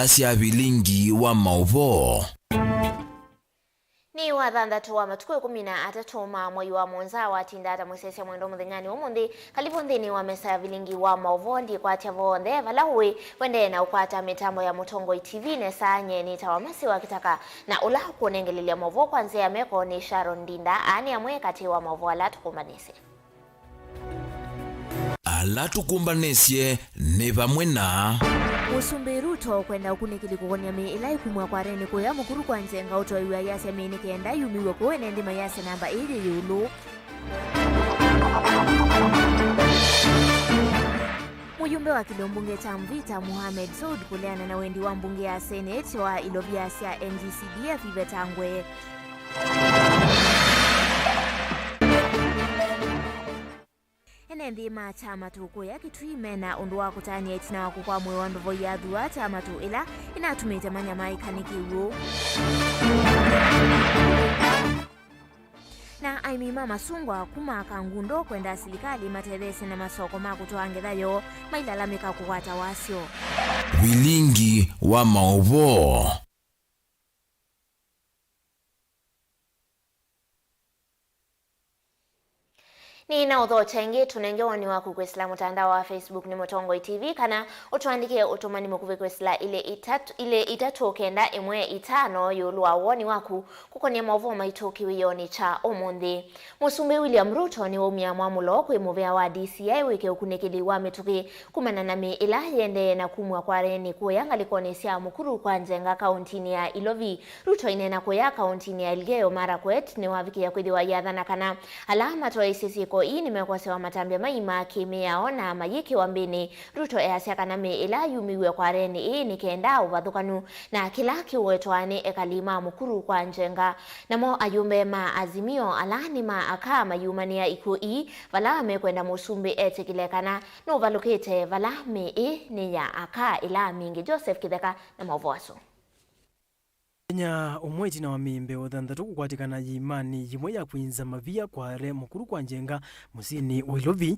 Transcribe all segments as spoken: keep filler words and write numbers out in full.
Asya vilingi wa maũvoo. Nĩ wa thanthatũ wa matukũ ĩkũmi na atatũ ma mwei wa mũonza watinda ata mũsyaĩĩsya mwendwa mũthenyanĩ wa ũmũnthĩ. Kalĩvo nthĩnĩ wa mesa ya vilingi wa maũvoo ndikwatya vonthe vala ũĩ. Wendee na ũkwata mĩtambo ya Mũtongoi T V nesa nye nĩtawa Mercy wa Kĩtaka, na ũla ũkũnengelelya maũvoo kwa nzĩa ya meko nĩ Sharon Ndinda. Aa nĩ amwe katĩ wa maũvoo ala tũkũmbanĩsye. Ala tũkũmbanĩsye nĩ vamwe na. Mũsumbĩ Ruto kwenda ũkunĩkĩli kũkonya mĩĩ ĩla ĩkumw'a kwarenĩ kũya Mũkuru kwa Njenga ũtoeaw'a ayasya mĩĩ nĩ kenda yumĩw'e kũũ ene nthĩ mayasya namba ĩĩ yĩ ĩũlũ. Mũyumbe wa kĩlio mbunge kya Mvita, Mohamed Soud, kũleana na wendi wa mbunge ya Senate wa Ilovia sya N G C D F ivetangwe. Ene nthĩ ma Kyamatu kũya Kitui mena ũndũ wa kũtanĩa ĩtina wa kũkw'a mwĩĩ wa ndovo ya Athua Kyamatu ĩla ĩnatumĩte manyamaĩka nĩ kĩw'ũ. Na aĩmi ma masungwa kuma Kangundo kwenda silikalĩ matetheesye na masoko ma kũtwaa ngetha yoo mailalamĩka kũkwata wasyo. Vilingi wa maũvoo. Nĩ na ũthokya ĩngĩ, tũnenge woni waku kwĩsĩla mũtandao wa Facebook nĩ Mũtongoi T V, kana ũtũandĩkĩe ũtũmani mũkuvĩ kwĩsĩla ilĩ itatũ, ilĩ itatũ kenda ĩmwe itano ĩũlũ wa woni waku kũkonĩa maũvoo maitũ kĩwĩonĩ kya ũmũnthĩ. Mũsumbĩ William Ruto nĩwaumya mwamũlo kwĩ mũvĩa wa D C I wĩke ũkunĩkĩli wa mĩtũkĩ kumana na mĩĩ ĩla yĩendee na kumw'a kwarenĩ kũya ngalĩkonĩ sya Mũkuru kwa Njenga kaũntinĩ ya Ilovi. Ruto aineena kũya kaũntinĩ ya Elgeyo Marakwet nĩwavikĩĩa kwĩthĩwa ayathana kana ala matoeisye syĩko ii nĩmekwosewa matambya maima kĩ-mĩao na mayĩkĩwa mbĩnĩ. Ruto easya kana mĩĩ ĩla yumiw'e kwarenĩ ĩĩ nĩ kenda ũvathũkanu na kĩla kĩwetwa nĩ ekali ma Mũkuru kwa Njenga. Namo ayumbe ma Azimio ala nĩ ma aka mayumanĩa ikw'ũ ii vala mekwenda mũsumbĩ etĩkĩle kana nũvalũkĩte vala mĩĩ ĩĩ nĩ ya aka ĩla mingĩ. Joseph Kĩtheka na maũvoo asu. Mũthenya ũmwe ĩtina wa mĩĩ mbee wa thanthatũ kũkwatĩkana yĩĩmanĩ yĩmwe ya kwĩnza mavia kware Mũkuru kwa Njenga mũsyĩnĩ wa Ilovi,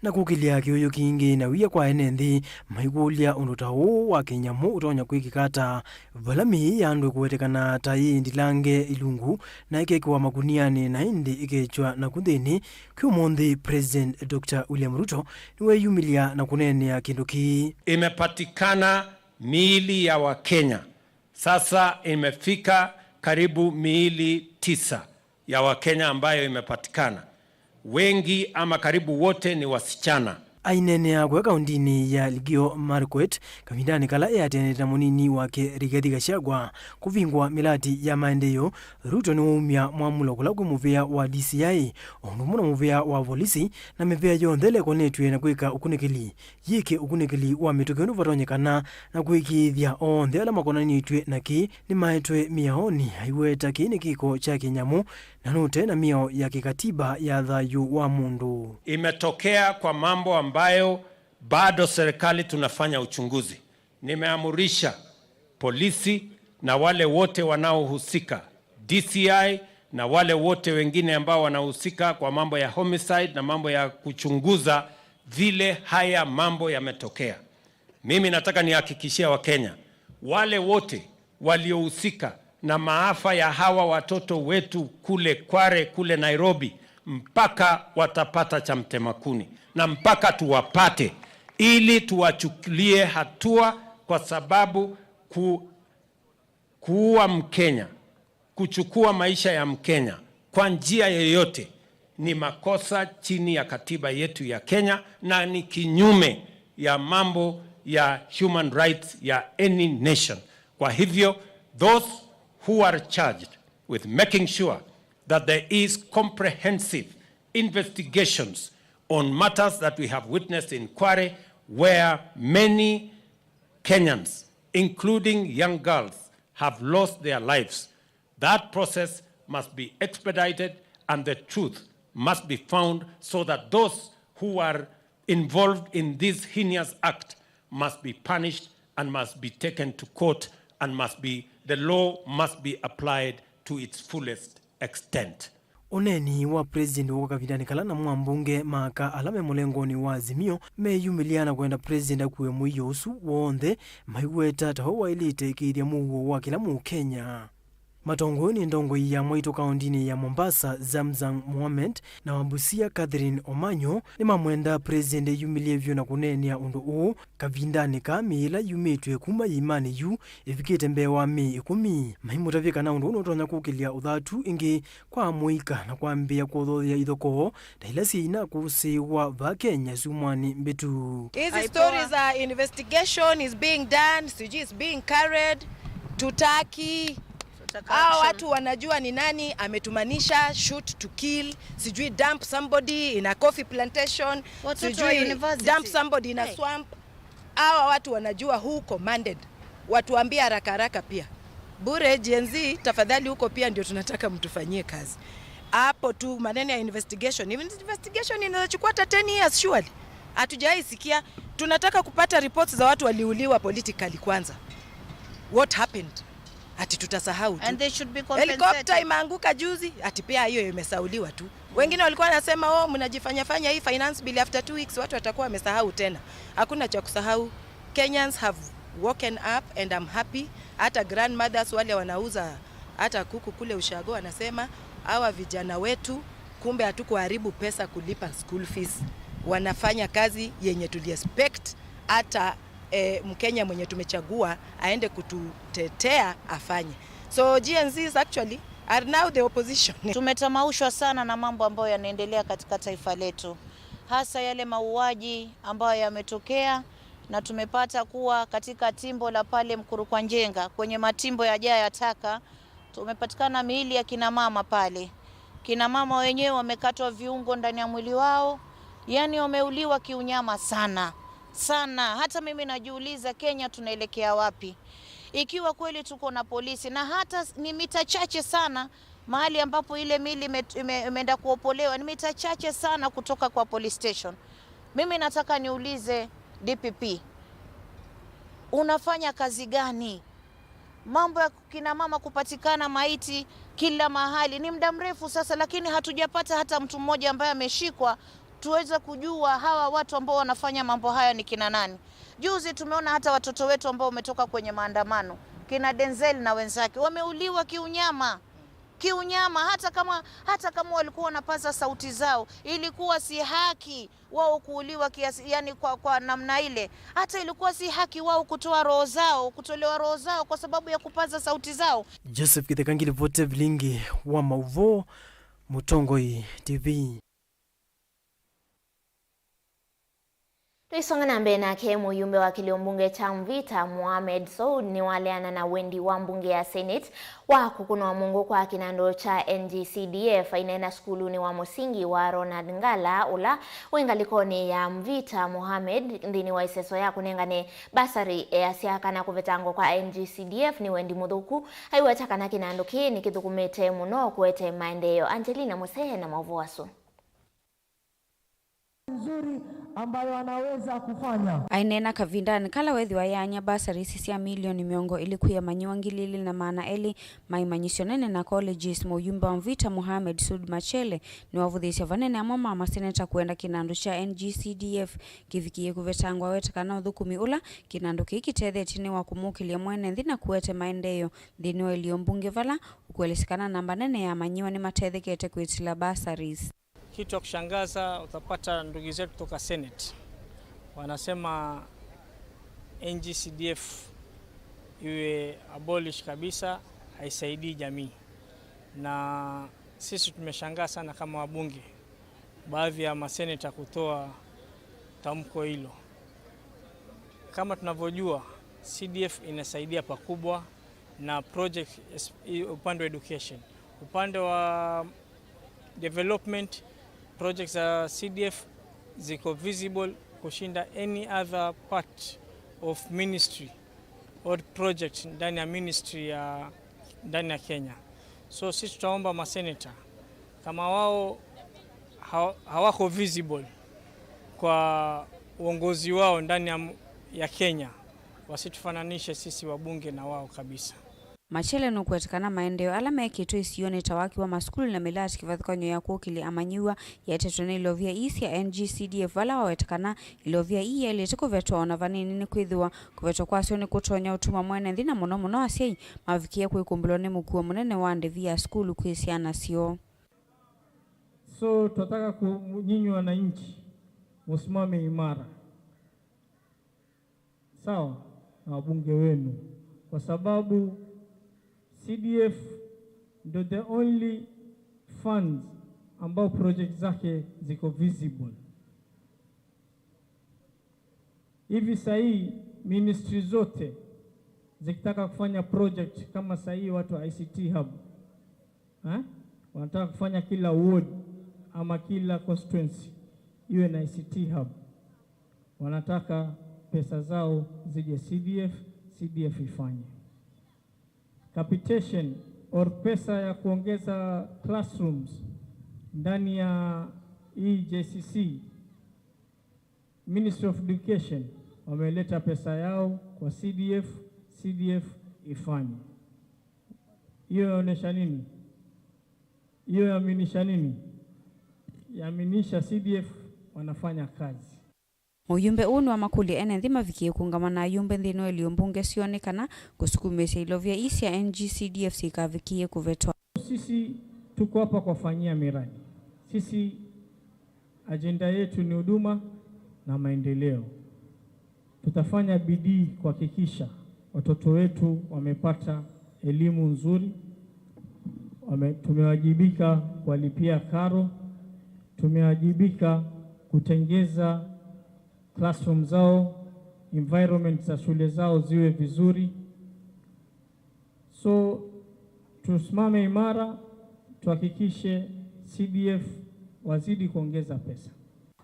na kũkĩlya kĩũyũ kingĩ na wia kwa ene nthĩ maikũlya ũndũ ta ũũ wa kĩnyamũ ũtonya kwĩkĩka ata vala mĩĩ ya andũ ĩkũwetekana ta yĩ ndilange ilungu na ĩkekĩwa makunianĩ na ĩndĩ ĩkekĩwa naku nthĩnĩ. Kwĩ ũmũnthĩ, President Doctor William Ruto nĩweeyumĩlya na kũneenea kĩndũ kĩĩ. Imepatikana miili ya Wakenya. Sasa imefika karibu miili tisa ya Wakenya ambayo imepatikana. Wengi ama karibu wote ni wasichana. Aineenea kũya kaũntinĩ ya Elgeyo Marakwet kavindanĩ kala eatĩanĩte na mũnini wake Rigathi Gachagua kũvingũa mĩlati ya maendeeo, Ruto nĩwaumya mwamũlo kũla kwĩ mũvĩa wa D C I o ũndũ ũmwe na mũvĩa wa volisi na mĩvĩa yonthe ĩla ĩkonetw'e na kwĩka ũkunĩkĩli yĩke ũkunĩkĩli wa mĩtũkĩ ũndũ vatonyekana, na kũĩkĩĩthya onthe ala makonanĩtw'e na kĩĩ nĩmaetwe mĩaonĩ. Aiweta kĩĩ nĩ kĩko kya kĩnyamũ na nũte na mĩao ya kĩkatiba ya thayũ wa mũndũ. Imetokea kwa mambo ambayo bado serikali tunafanya uchunguzi. Nimeamurisha polisi na wale wote wanaohusika, D C I na wale wote wengine ambao wanahusika kwa mambo ya homicide na mambo ya kuchunguza vile haya mambo yametokea. Mimi nataka nihakikishie Wakenya, wale wote waliohusika na maafa ya hawa watoto wetu kule Kware, kule Nairobi, mpaka watapata cha mtema kuni na mpaka tuwapate ili tuwachukulie hatua, kwa sababu ku, kuua Mkenya, kuchukua maisha ya Mkenya kwa njia yoyote ni makosa chini ya katiba yetu ya Kenya na ni kinyume ya mambo ya human rights ya any nation. Kwa hivyo, those who are charged with making sure that there is comprehensive investigations on matters that we have witnessed in Kware, where many Kenyans, including young girls, have lost their lives. That process must be expedited and the truth must be found so that those who are involved in this heinous act must be punished and must be taken to court and must be, the law must be applied to its fullest extent. Ũneeni wa President wooka kavindanĩ kala namo ambunge ma aka ala me mũlengonĩ wa Azimio meyumĩlya na kwenda President akuwe mũio ũsu w'onthe maiweta ta we waĩlĩte ĩkĩĩthya mũuo wa kĩla Mũkenya. Matongoew'e nĩ ndongoi ya mwaitũ kaũndĩnĩ ya Mombasa, Zamzam Mohamed, na wa Busia, Catherine Omanyo, nĩmamwenda President eyumĩlye vyũ na kũneenea ũndũ ũũ kavindanĩ kaa mĩĩ ĩla yumĩtw'e kuma ĩimanĩ yu ĩvikĩte mbee wa mĩĩ ĩkũmi, maimũtavya kana ũndũ ũũ nũtonya kũkĩlya ũthatu ĩngĩ kwa amũika na kwambĩĩa kũthothea ithokoo ta ila syĩina kũsĩĩwa vaa Kenya syumwanĩ mbĩtu. Hizi stories za investigation is being done, sijui is being carried, tutaki. Hao watu wanajua ni nani ametumanisha shoot to kill, sijui dump somebody in a coffee plantation, sijui dump somebody in a swamp. Hawa watu wanajua who commanded. Watuambie haraka haraka pia. Bure Gen Z, tafadhali, huko pia ndio tunataka mtufanyie kazi. Hapo tu maneno ya investigation. Even investigation inaweza chukua hata ten years surely. Hatujawahi sikia. Tunataka kupata reports za watu waliuliwa politically kwanza. What happened? Ati tutasahau tu. And they should be compensated. Helicopter imeanguka juzi, ati pia hiyo imesauliwa tu. Wengine walikuwa wanasema, "Oh, mnajifanya fanya hii finance bill, after two weeks watu watakuwa wamesahau tena." Hakuna cha kusahau. Kenyans have woken up and I'm happy. Hata grandmothers wale wanauza hata kuku kule ushago wanasema, "Hawa vijana wetu, kumbe hatukuharibu pesa kulipa school fees. Wanafanya kazi yenye tuliexpect hata eh, Mkenya mwenye tumechagua aende kututetea afanye." So Gen Zs actually are now the opposition. Tumetamaushwa sana na mambo ambayo yanaendelea katika taifa letu, hasa yale mauaji ambayo yametokea, na tumepata kuwa katika timbo la pale Mkurukwa Njenga, kwenye matimbo ya jaa ya taka, tumepatikana miili ya kina mama pale. Kina mama wenyewe wamekatwa viungo ndani ya mwili wao, yani wameuliwa kiunyama sana sana. Hata mimi najiuliza, Kenya tunaelekea wapi? Ikiwa kweli tuko na polisi, na hata s-, ni mita chache sana mahali ambapo ile miili ime-, ime-, imeenda kuopolewa, ni mita chache sana kutoka kwa police station. Mimi nataka niulize D P P, unafanya kazi gani? Mambo ya kina mama kupatikana maiti kila mahali ni muda mrefu sasa, lakini hatujapata hata mtu mmoja ambaye ameshikwa tuweze kujua hawa watu ambao wanafanya mambo haya ni kina nani. Juzi tumeona hata watoto wetu ambao wametoka kwenye maandamano, kina Denzel na wenzake, wameuliwa kiunyama. Kiunyama, hata kama, hata kama walikuwa wanapaza sauti zao, ilikuwa si haki wao kuuliwa kiasi, yani kwa, kwa namna ile. Hata ilikuwa si haki wao kutoa roho zao, kutolewa roho zao kwa sababu ya kupaza sauti zao. Joseph Kitheka ngilipoti vilingi wa mauvoo, Mũtongoi T V. Tũisonga na mbee nake, mũyumbe wa kĩlio mbunge kya Mvita, Mohamed Soud, nĩwaleana na wendi wa mbunge ya Senate wa kũkũnwa mũngũ kwa kĩnandũ kya N G C D F. Aineena sukulunĩ wa mũsingi wa Ronald Ngala, ũla wĩ ngalĩkonĩ ya Mvita, Mohamed, nthĩnĩ wa ĩseso ya kũnengane basarĩ, easya kana kũvetangwa kwa N G C D F nĩ wendi mũthũku. Aiweta kana kĩnandũ kĩĩ nĩkĩthũkũmĩte mũno kũete maendeeo. Angelina Mũsee na maũvoo asu. Nzuri ambayo anaweza kufanya. Aineena kavindanĩ kala wethĩwa yaany'a basari isu sya milioni mĩongo ĩlĩ kwĩ amanyĩw'a ngili ilĩ na maana elĩ ma imanyĩsyo nene na colleges, mũyumbe wa Mvita Mohamed Soud Machele nĩwavũthĩĩsye vanene amwe ma maseneta kwenda kĩnandũ kya N G C D F kĩvikĩĩe kũvetangwa, aweta kana ũthũkũmi ũla kĩnandũ kĩĩ kĩtethetye nĩ wa kũmũkĩlya mwene nthĩ na kũete maendeeo nthĩnĩ wa ĩlio mbunge vala ũkũelesya kana namba nene ya amanyĩw'a nĩmatethekete kwĩtĩla basaris. Kitu ya kushangaza, utapata ndugu zetu kutoka Senate wanasema N G C D F iwe abolish kabisa, haisaidii jamii. Na sisi tumeshangaa sana kama wabunge, baadhi ya maseneta kutoa tamko hilo. Kama tunavyojua, C D F inasaidia pakubwa na project es-, i-, upande wa education. Upande wa development, projects za C D F ziko visible kushinda any other part of ministry or project ndani ya ministry ya, ndani ya Kenya. So sisi tutaomba maseneta, kama wao ha-, hawako visible kwa uongozi wao ndani ya m-, ya Kenya, wasitufananishe sisi wabunge na wao kabisa. Machele nũkũweta kana maendeeo ala mekĩtwe isionĩ ta waki wa masukulu na mĩlaati kĩvathũkany'o ya kũkĩlya amanyĩw'a yaetetwe nĩ ilovia ii sya N G C D F, vala waweta kana ilovia ii yaĩlĩte kũvetwa o na vanini, nĩkwĩthĩwa kũvetwa kwasyo nĩkũtonya ũtuma mwene nthĩ na mũno mũno asyai mavikĩe kwĩkũmbĩlwa nĩ mũkuo mũnene wa ndĩvi ya sukulu kwĩ syana syoo. So, tunataka ku-, nyinyi wananchi, musimame imara. Sawa? Na wabunge wenu. Kwa sababu C D F ndio the only funds ambao project zake ziko visible. Hivi sahii ministry zote zikitaka kufanya project kama sahii watu wa I C T hub, eh? Wanataka kufanya kila ward ama kila constituency iwe na I C T hub. Wanataka pesa zao zije C D F, C D F ifanye. Capitation or pesa ya kuongeza classrooms ndani ya hii J C C, Ministry of Education wameleta pesa yao kwa C D F, C D F ifanye. Hiyo inaonyesha nini? Hiyo yaaminisha nini? Yaaminisha C D F wanafanya kazi. Mũyumbe ũũ nĩwamakũlya ene nthĩ mavikĩe kũũngama na ayumbe nthĩnĩ wa ilio mbunge syoo nĩ kana kũsukumĩĩsya ilovia ii sya N G C D F syikavikĩe kũvetwa. Sisi tuko hapa kuwafanyia miradi. Sisi ajenda yetu ni huduma na maendeleo. Tutafanya bidii kuhakikisha watoto wetu wamepata elimu nzuri. Wame-, tumewajibika kuwalipia karo, tumewajibika kutengeza classroom zao, environment za shule zao ziwe vizuri. So, tusimame imara, tuhakikishe C D F wazidi kuongeza pesa.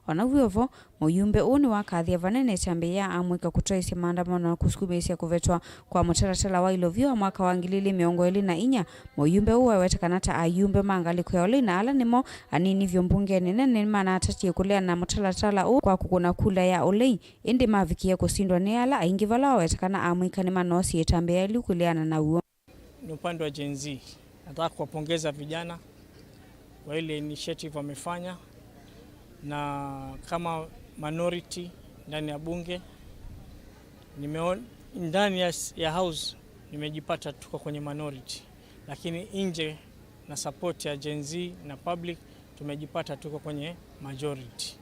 O na wĩ o vo, mũyumbe ũũ nĩwakathie vanene ĩtambya ya amũika kũtwaĩsya maandamano na kũsukumĩĩsya kũvetwa kwa mũtalatala wa ilovia wa mwaka wa ngili ilĩ mĩongo ĩlĩ na inya. Mũyumbe ũũ waweta kana ta ayumbe ma ngalĩko ya ũlei na ala nĩmo anini vyũ mbungenĩ nene nĩmanatatie kũleana na mũtalatala ũũ kwa kũkũna kula ya ũlei, ĩndĩ mavikie kũsindwa nĩ ala aingĩ, vala waweta kana amũika nĩmanoosie ĩtambya yĩu kũleana naw'o. Ni upande wa Gen Z. Nataka kuwapongeza vijana kwa ile initiative wamefanya, na kama minority ndani ya bunge, nimeon-, ndani ya s-, ya house nimejipata tuko kwenye minority, lakini nje na support ya Gen Z na public tumejipata tuko kwenye majority.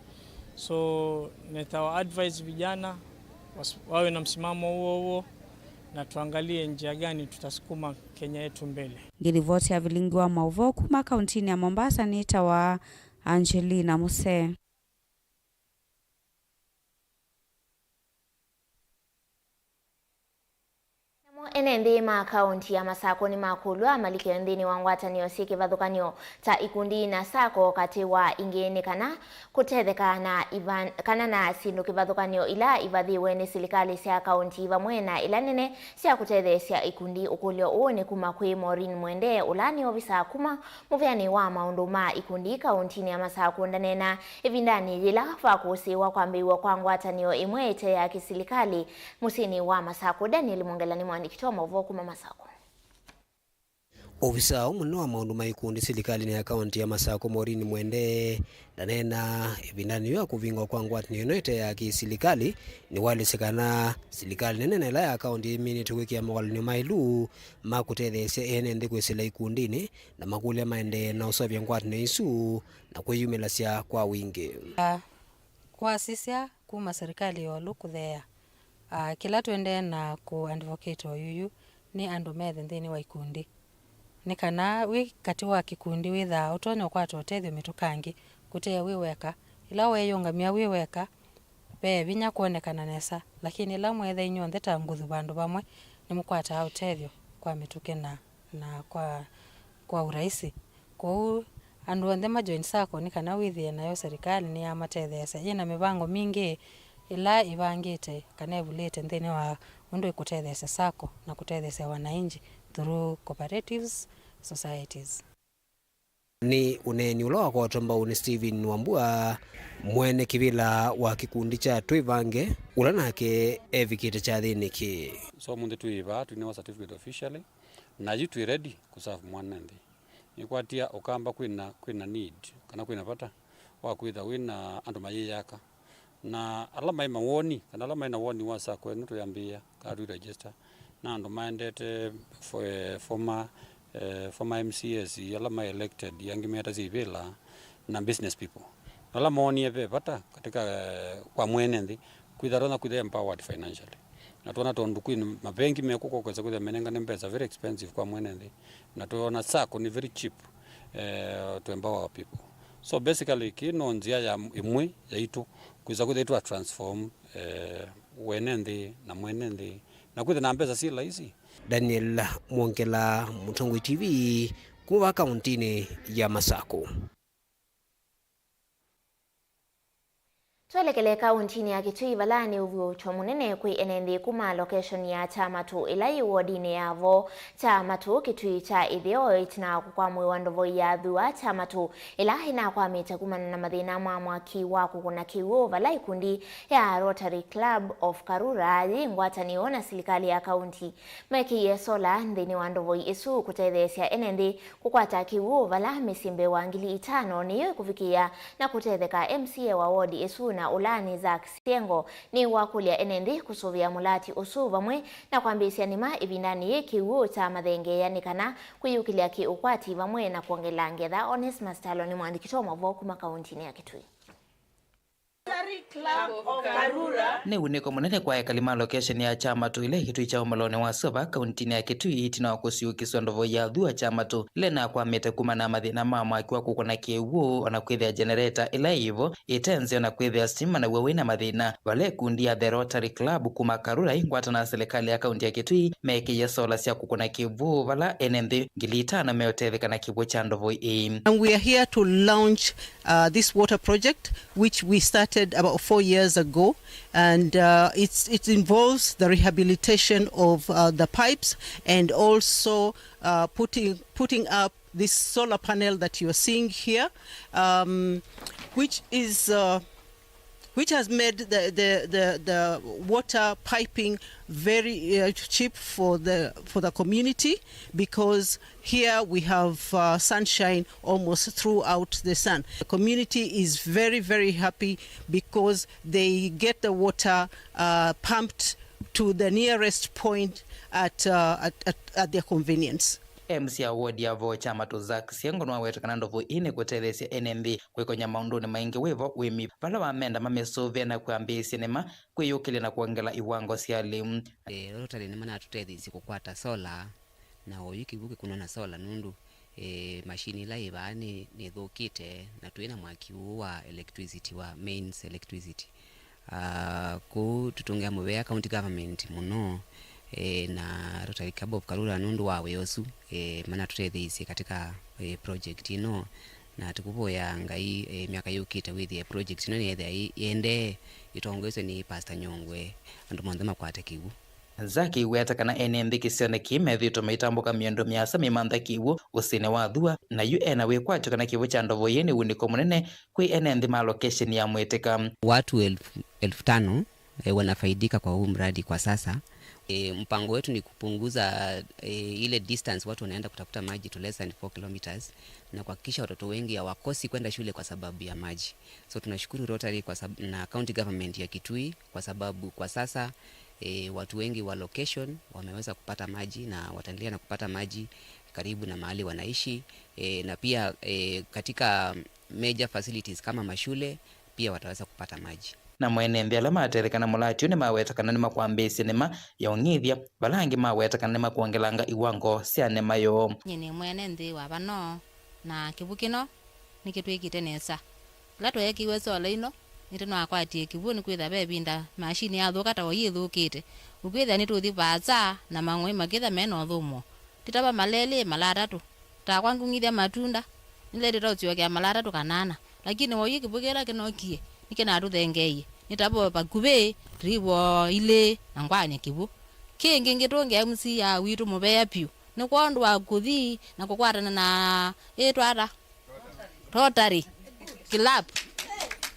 So, nitawa advise vijana was-, wawe na msimamo huo huo, na tuangalie njia gani tutasukuma Kenya yetu mbele. Ngĩlivoti ya vilingi wa maũvoo kuma kauntinĩ ya Mombasa nĩtawa Angelina Musee. Namo ene nthĩ ma kaunti ya Masakũ nĩmakũlw'a malike nthĩnĩ wa ngwatanĩo syĩ kĩvathũkany'o ta ikundi na sacco katĩ wa ingĩ nĩ kana kũtetheka na ivan-, kana na syĩndũ kĩvathũkany'o ila ivathĩwe nĩ silikalĩ sya kaunti vamwe na ila nene sya kũtetheesya ikundi. Ũkũlyo ũũ nĩ kuma kwĩ Maureen Mwende, ũla nĩ ovisaa kuma mũvĩanĩ wa maũndũ ma ikundi kauntinĩ ya Masakũ. Ndaneena ĩvindanĩ yĩla vakũsĩĩwa kwambĩĩw'a kwa ngwatanĩo ĩmwe ĩte ya kĩsilikalĩ mũsyĩnĩ wa Masakũ. Daniel Mwongela nĩ mũandĩki witũ wa maũvoo kuma Masakũ. Ovisaa ũmwe wa maũndũ ma ikundi silikalĩnĩ ya kaunti ya Masakũ, Maureen Mwende, ndaneena ĩvindanĩ yĩu ya kũvingwa kwa ngwatanĩo ĩno ĩte ya kĩsilikalĩ, nĩwalĩsye kana silikalĩ nene na ĩla ya kaunti ĩminĩtwe kwĩkĩa mawalany'o maĩlu ma kũtetheesya ene nthĩ kwĩsĩla ikundinĩ na makũlya maendee na ũseũvya ngwatanĩo isu na kwĩyumĩlasya kwa wingĩ. Kwasisya kuma serikali ĩũlũ kũtheea. Ah, kĩla tũendee na kũ advocate oyuyu nĩ andũ methe nthĩnĩ wa ikundi. Nĩ kana wĩ katĩ wa kĩkundi wĩthaa ũtonya ũkwata ũtethyo mĩtũkangĩ kũte wĩ weka. Ĩla weeyũngamya wĩ weka, ve vinya kwonekana nesa, lakini ĩla mweetha inyw'onthe ta nguthu vandũ vamwe, nĩmũkwataa ũtethyo kwa mĩtũkĩ na, na kwa, kwa ũraisi. Kwoou, andũ onthe ma join sacco nĩ kana wĩthĩe nayo serikali nĩyamatetheesya. Yĩna mĩvango mingĩ ĩla ĩvangĩte kana ĩvulĩte nthĩnĩ wa ũndũ ĩkũtetheesya sacco na kũtetheesya wananchi through cooperatives, societies. Nĩ ũneeni ũla wakwatwa mbau nĩ Stephen Wambua, mwene kĩvĩla wa kĩkundi kya Twĩvange, ũla nake evikĩte kyathĩnĩ kĩĩ. So, ũmũnthĩ twĩ vaa, twĩnewa certificate officially. Na yu twĩ ready kũserve mwene nthĩ. Nĩkwatia Ũkamba kwĩna, kwĩna need, kana kwĩna vata wa kwĩtha wĩna andũ mayĩyaka. Na ala maĩ mawoni, kana ala maĩ na woni wa sacco ĩno tũyambĩĩa, kana twĩ register, na andũ maendete fo-, eh, former, eh, former M C As, ala maĩ elected, angĩ metasya ivĩla, na business people. Ala moonie ve vata katika, eh, kwa mwene nthĩ, kwĩtha tonya kwĩtha empowered financially. Na twona tondũ kwĩ mavengi mekũka kwesa kwĩtha menengane mbesa very expensive kwa mwene nthĩ, na twona sacco nĩ very cheap, eh, to empower our people. So basically, kĩ no nzĩa ya ĩmwe yaitũ kwĩsa kwĩtha itwa transform, eh, wene nthĩ na mwene nthĩ, na kwĩtha na mbesa syĩ laisi. Daniel Mwongela, Mũtongoi T V, kuma kauntinĩ ya Masakũ. Twelekele kauntinĩ ya Kitui, vala nĩ ũthuũkyo mũnene kwĩ ene nthĩ kuma location ya Kyamatu, ĩla yĩ wodinĩ ya vo Kyamatu, Kitui kya ĩtheo, ĩtina wa kũkwamũĩwa ndovo ya Thua Kyamatu, ĩla ĩnakwamĩte kumana na mathĩna ma mwaki wa kũkũna kĩw'ũ, vala ikundi ya Rotary Club of Karura yĩ ngwatanĩo na silikalĩ ya kaunti mekĩie sola nthĩnĩ wa ndovo ĩsu kũtetheesya ene nthĩ kũkwata kĩw'ũ vala mĩsyĩ mbee wa ngili itano nĩyo ĩkũvikĩĩa na kũtetheka. M C A wa wodi ĩsu na ũla nĩ Zack Siengo nĩwakũlya ene nthĩ kũsũvĩa mũlati ũsu vamwe na kwambĩĩsya nĩma ĩvindanĩ yĩĩ kĩw'ũ kya mathengeea nĩ kana kwĩyũkĩlya kĩ-ũkwati vamwe na kwongela ngetha. Onesmus Talo nĩ mũandĩki wa maũvoo kuma kauntinĩ ya Kitui. Nĩ wunĩko mũnene kwa ekali ma location ya Kyamatu ĩla ĩ Kitui kya ũmbalonĩ wa Sova, kauntinĩ ya Kitui, ĩtina wa kũsiũkĩsw'a ndovo ya Thua Kyamatu ĩla ĩnakwamĩte kumana na mathĩna ma mwaki wa kũkũna kĩw'ũ, ona kwĩthĩa generator ĩla ĩvo ĩte nzeo na kwĩthĩa sitima naw'o wĩna mathĩna. Vala ĩkundi ya The Rotary Club kuma Karura ĩngwata na silikalĩ ya kaunti ya Kitui mekĩie sola sya kũkũna kĩw'ũ vala ene nthĩ ngili itano meũtetheka na kĩw'ũ kya ndovo ĩĩ. And we are here to launch uh, this water project, which we started about four years ago, and uh, it's, it involves the rehabilitation of uh, the pipes and also uh, putting, putting up this solar panel that you're seeing here, um, which is uh, which has made the, the, the, the water piping very uh, cheap for the, for the community, because here we have uh, sunshine almost throughout the sun. The community is very, very happy because they get the water uh, pumped to the nearest point at, uh, at, at, at their convenience. M C A wa wodi ya vo Kyamatu Zack Siengo nĩwaweta kana ndovo ĩĩ nĩkũtetheesya ene nthĩ kwĩkony'a maũndũnĩ maingĩ wĩvo ũĩmi, vala wamenda mamĩsũvĩe na kwambĩĩsya nĩma kwĩyũkĩlya na kwongela iwango sya lĩu. Eh, Rotary nĩmanatũtetheeisye kũkwata solar, na oyu kĩw'ũ kĩkũnwa na solar nũndũ, eh, machine ĩla yĩ vaa nĩ, nĩthũkĩte, na twĩ na mwaki ũũ wa electricity, wa mains electricity. Ah, kwoou tũtũngĩa mũvea county government mũno, eh, na Rotary Club of Karura nũndũ wa wĩa ũsu, eh, manatũtetheeisye katika, eh, project ĩno, na tũkũvoyaa Ngai, eh, myaka yũkĩte wĩthĩe project ĩno nĩyethĩa ĩ-, ĩendee, ĩtongoeswe nĩ Pastor Nyongwe, andũ monthe makwate kĩw'ũ. Zaki weta kana ene nthĩ kĩsionĩ kĩĩ methĩĩtwe maitambũka mĩondo mĩasa mĩmantha kĩw'ũ ũsĩnĩ wa Thua, na yu ena wĩkwatyo kana kĩw'ũ kya ndovo ĩĩ nĩ wunĩko mũnene kwĩ ene nthĩ ma location ya Mwĩtĩka. Watu elfu, elfu tano, eh, wanafaidika kwa huu mradi kwa sasa. Eh, mpango wetu ni kupunguza, eh, ile distance watu wanaenda kutafuta maji to less than four kilometers na kuhakikisha watoto wengi hawakosi kwenda shule kwa sababu ya maji. So tunashukuru Rotary kwa sab-, na County Government ya Kitui kwa sababu kwa sasa, eh, watu wengi wa location wameweza kupata maji na wataendelea na kupata maji karibu na mahali wanaishi. Eh, na pia, eh, katika major facilities kama mashule, pia wataweza kupata maji. Namo ene nthĩ ala matetheka na mũlati ũũ nĩmaweta kana nĩmakwambĩĩsya nĩma ya ũng'ithya, vala angĩ maweta kana nĩmakwongelanga iwango sya nĩma yoo. Nyie nĩ mwene nthĩ wa vano, na kĩw'ũ kĩno nĩkĩtwĩkĩte nesa. Ĩla tweekĩiwe sola ĩno, nĩtũnakwatie kĩw'ũ nĩkwĩthĩwa ve ĩvinda mashini yathũka ta oyu ĩthũkĩte. Ũkwĩthĩa nĩtũthi vaasa na mang'oi makĩthĩa me na ũthũmũo. Ti ta va malelĩ mala atatũ. Takwa ngũng'ithya matunda, nĩlaĩlĩte ũsyokea mala atatũ kana ana. Lakini oyu kĩw'ũ kĩla kĩnokie, nĩkĩnatũthengeeie. Nĩ ta vo vakuvĩ tũivo ilĩ na ngwany'a kĩw'ũ. Kĩngĩ ngĩtũngĩa M C A witũ mũvea vyũ, nĩ kwondũ wa kũthi na kũkwatana na ĩtwa ata? Rotary Club.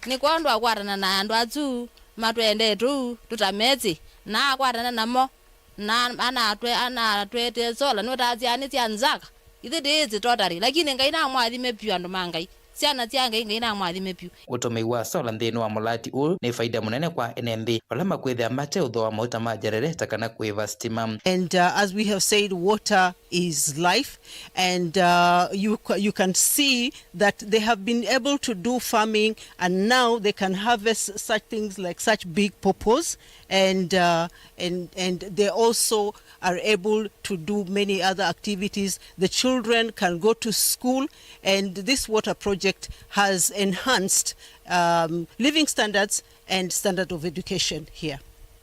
Nĩ kwondũ wa kũkwatana na andũ asu matwendete ũu tũtamesĩ, na akwatana namo. Na anatwe anatwetee sola nũtasya nĩ sya nzaka. Ithe ndĩĩsĩ totally, lakini Ngai namwathime piũ, andũ ma Ngai. Syana sya Ngai, Ngai namwathime piũ. Ũtũmĩi wa sola nthĩnĩ wa mũlati ũũ nĩ faida mũnene kwa ene nthĩ, vala makwĩthĩa mate ũthooa mauta ma genereta kana kũĩva sitima. And uh, as we have said, water is life, and uh, you, ca- you can see that they have been able to do farming, and now they can harvest such things like such big pawpaws, and uh, and and they also are able to do many other activities. The children can go to school, and this water project has enhanced um, living standards and standard of education here.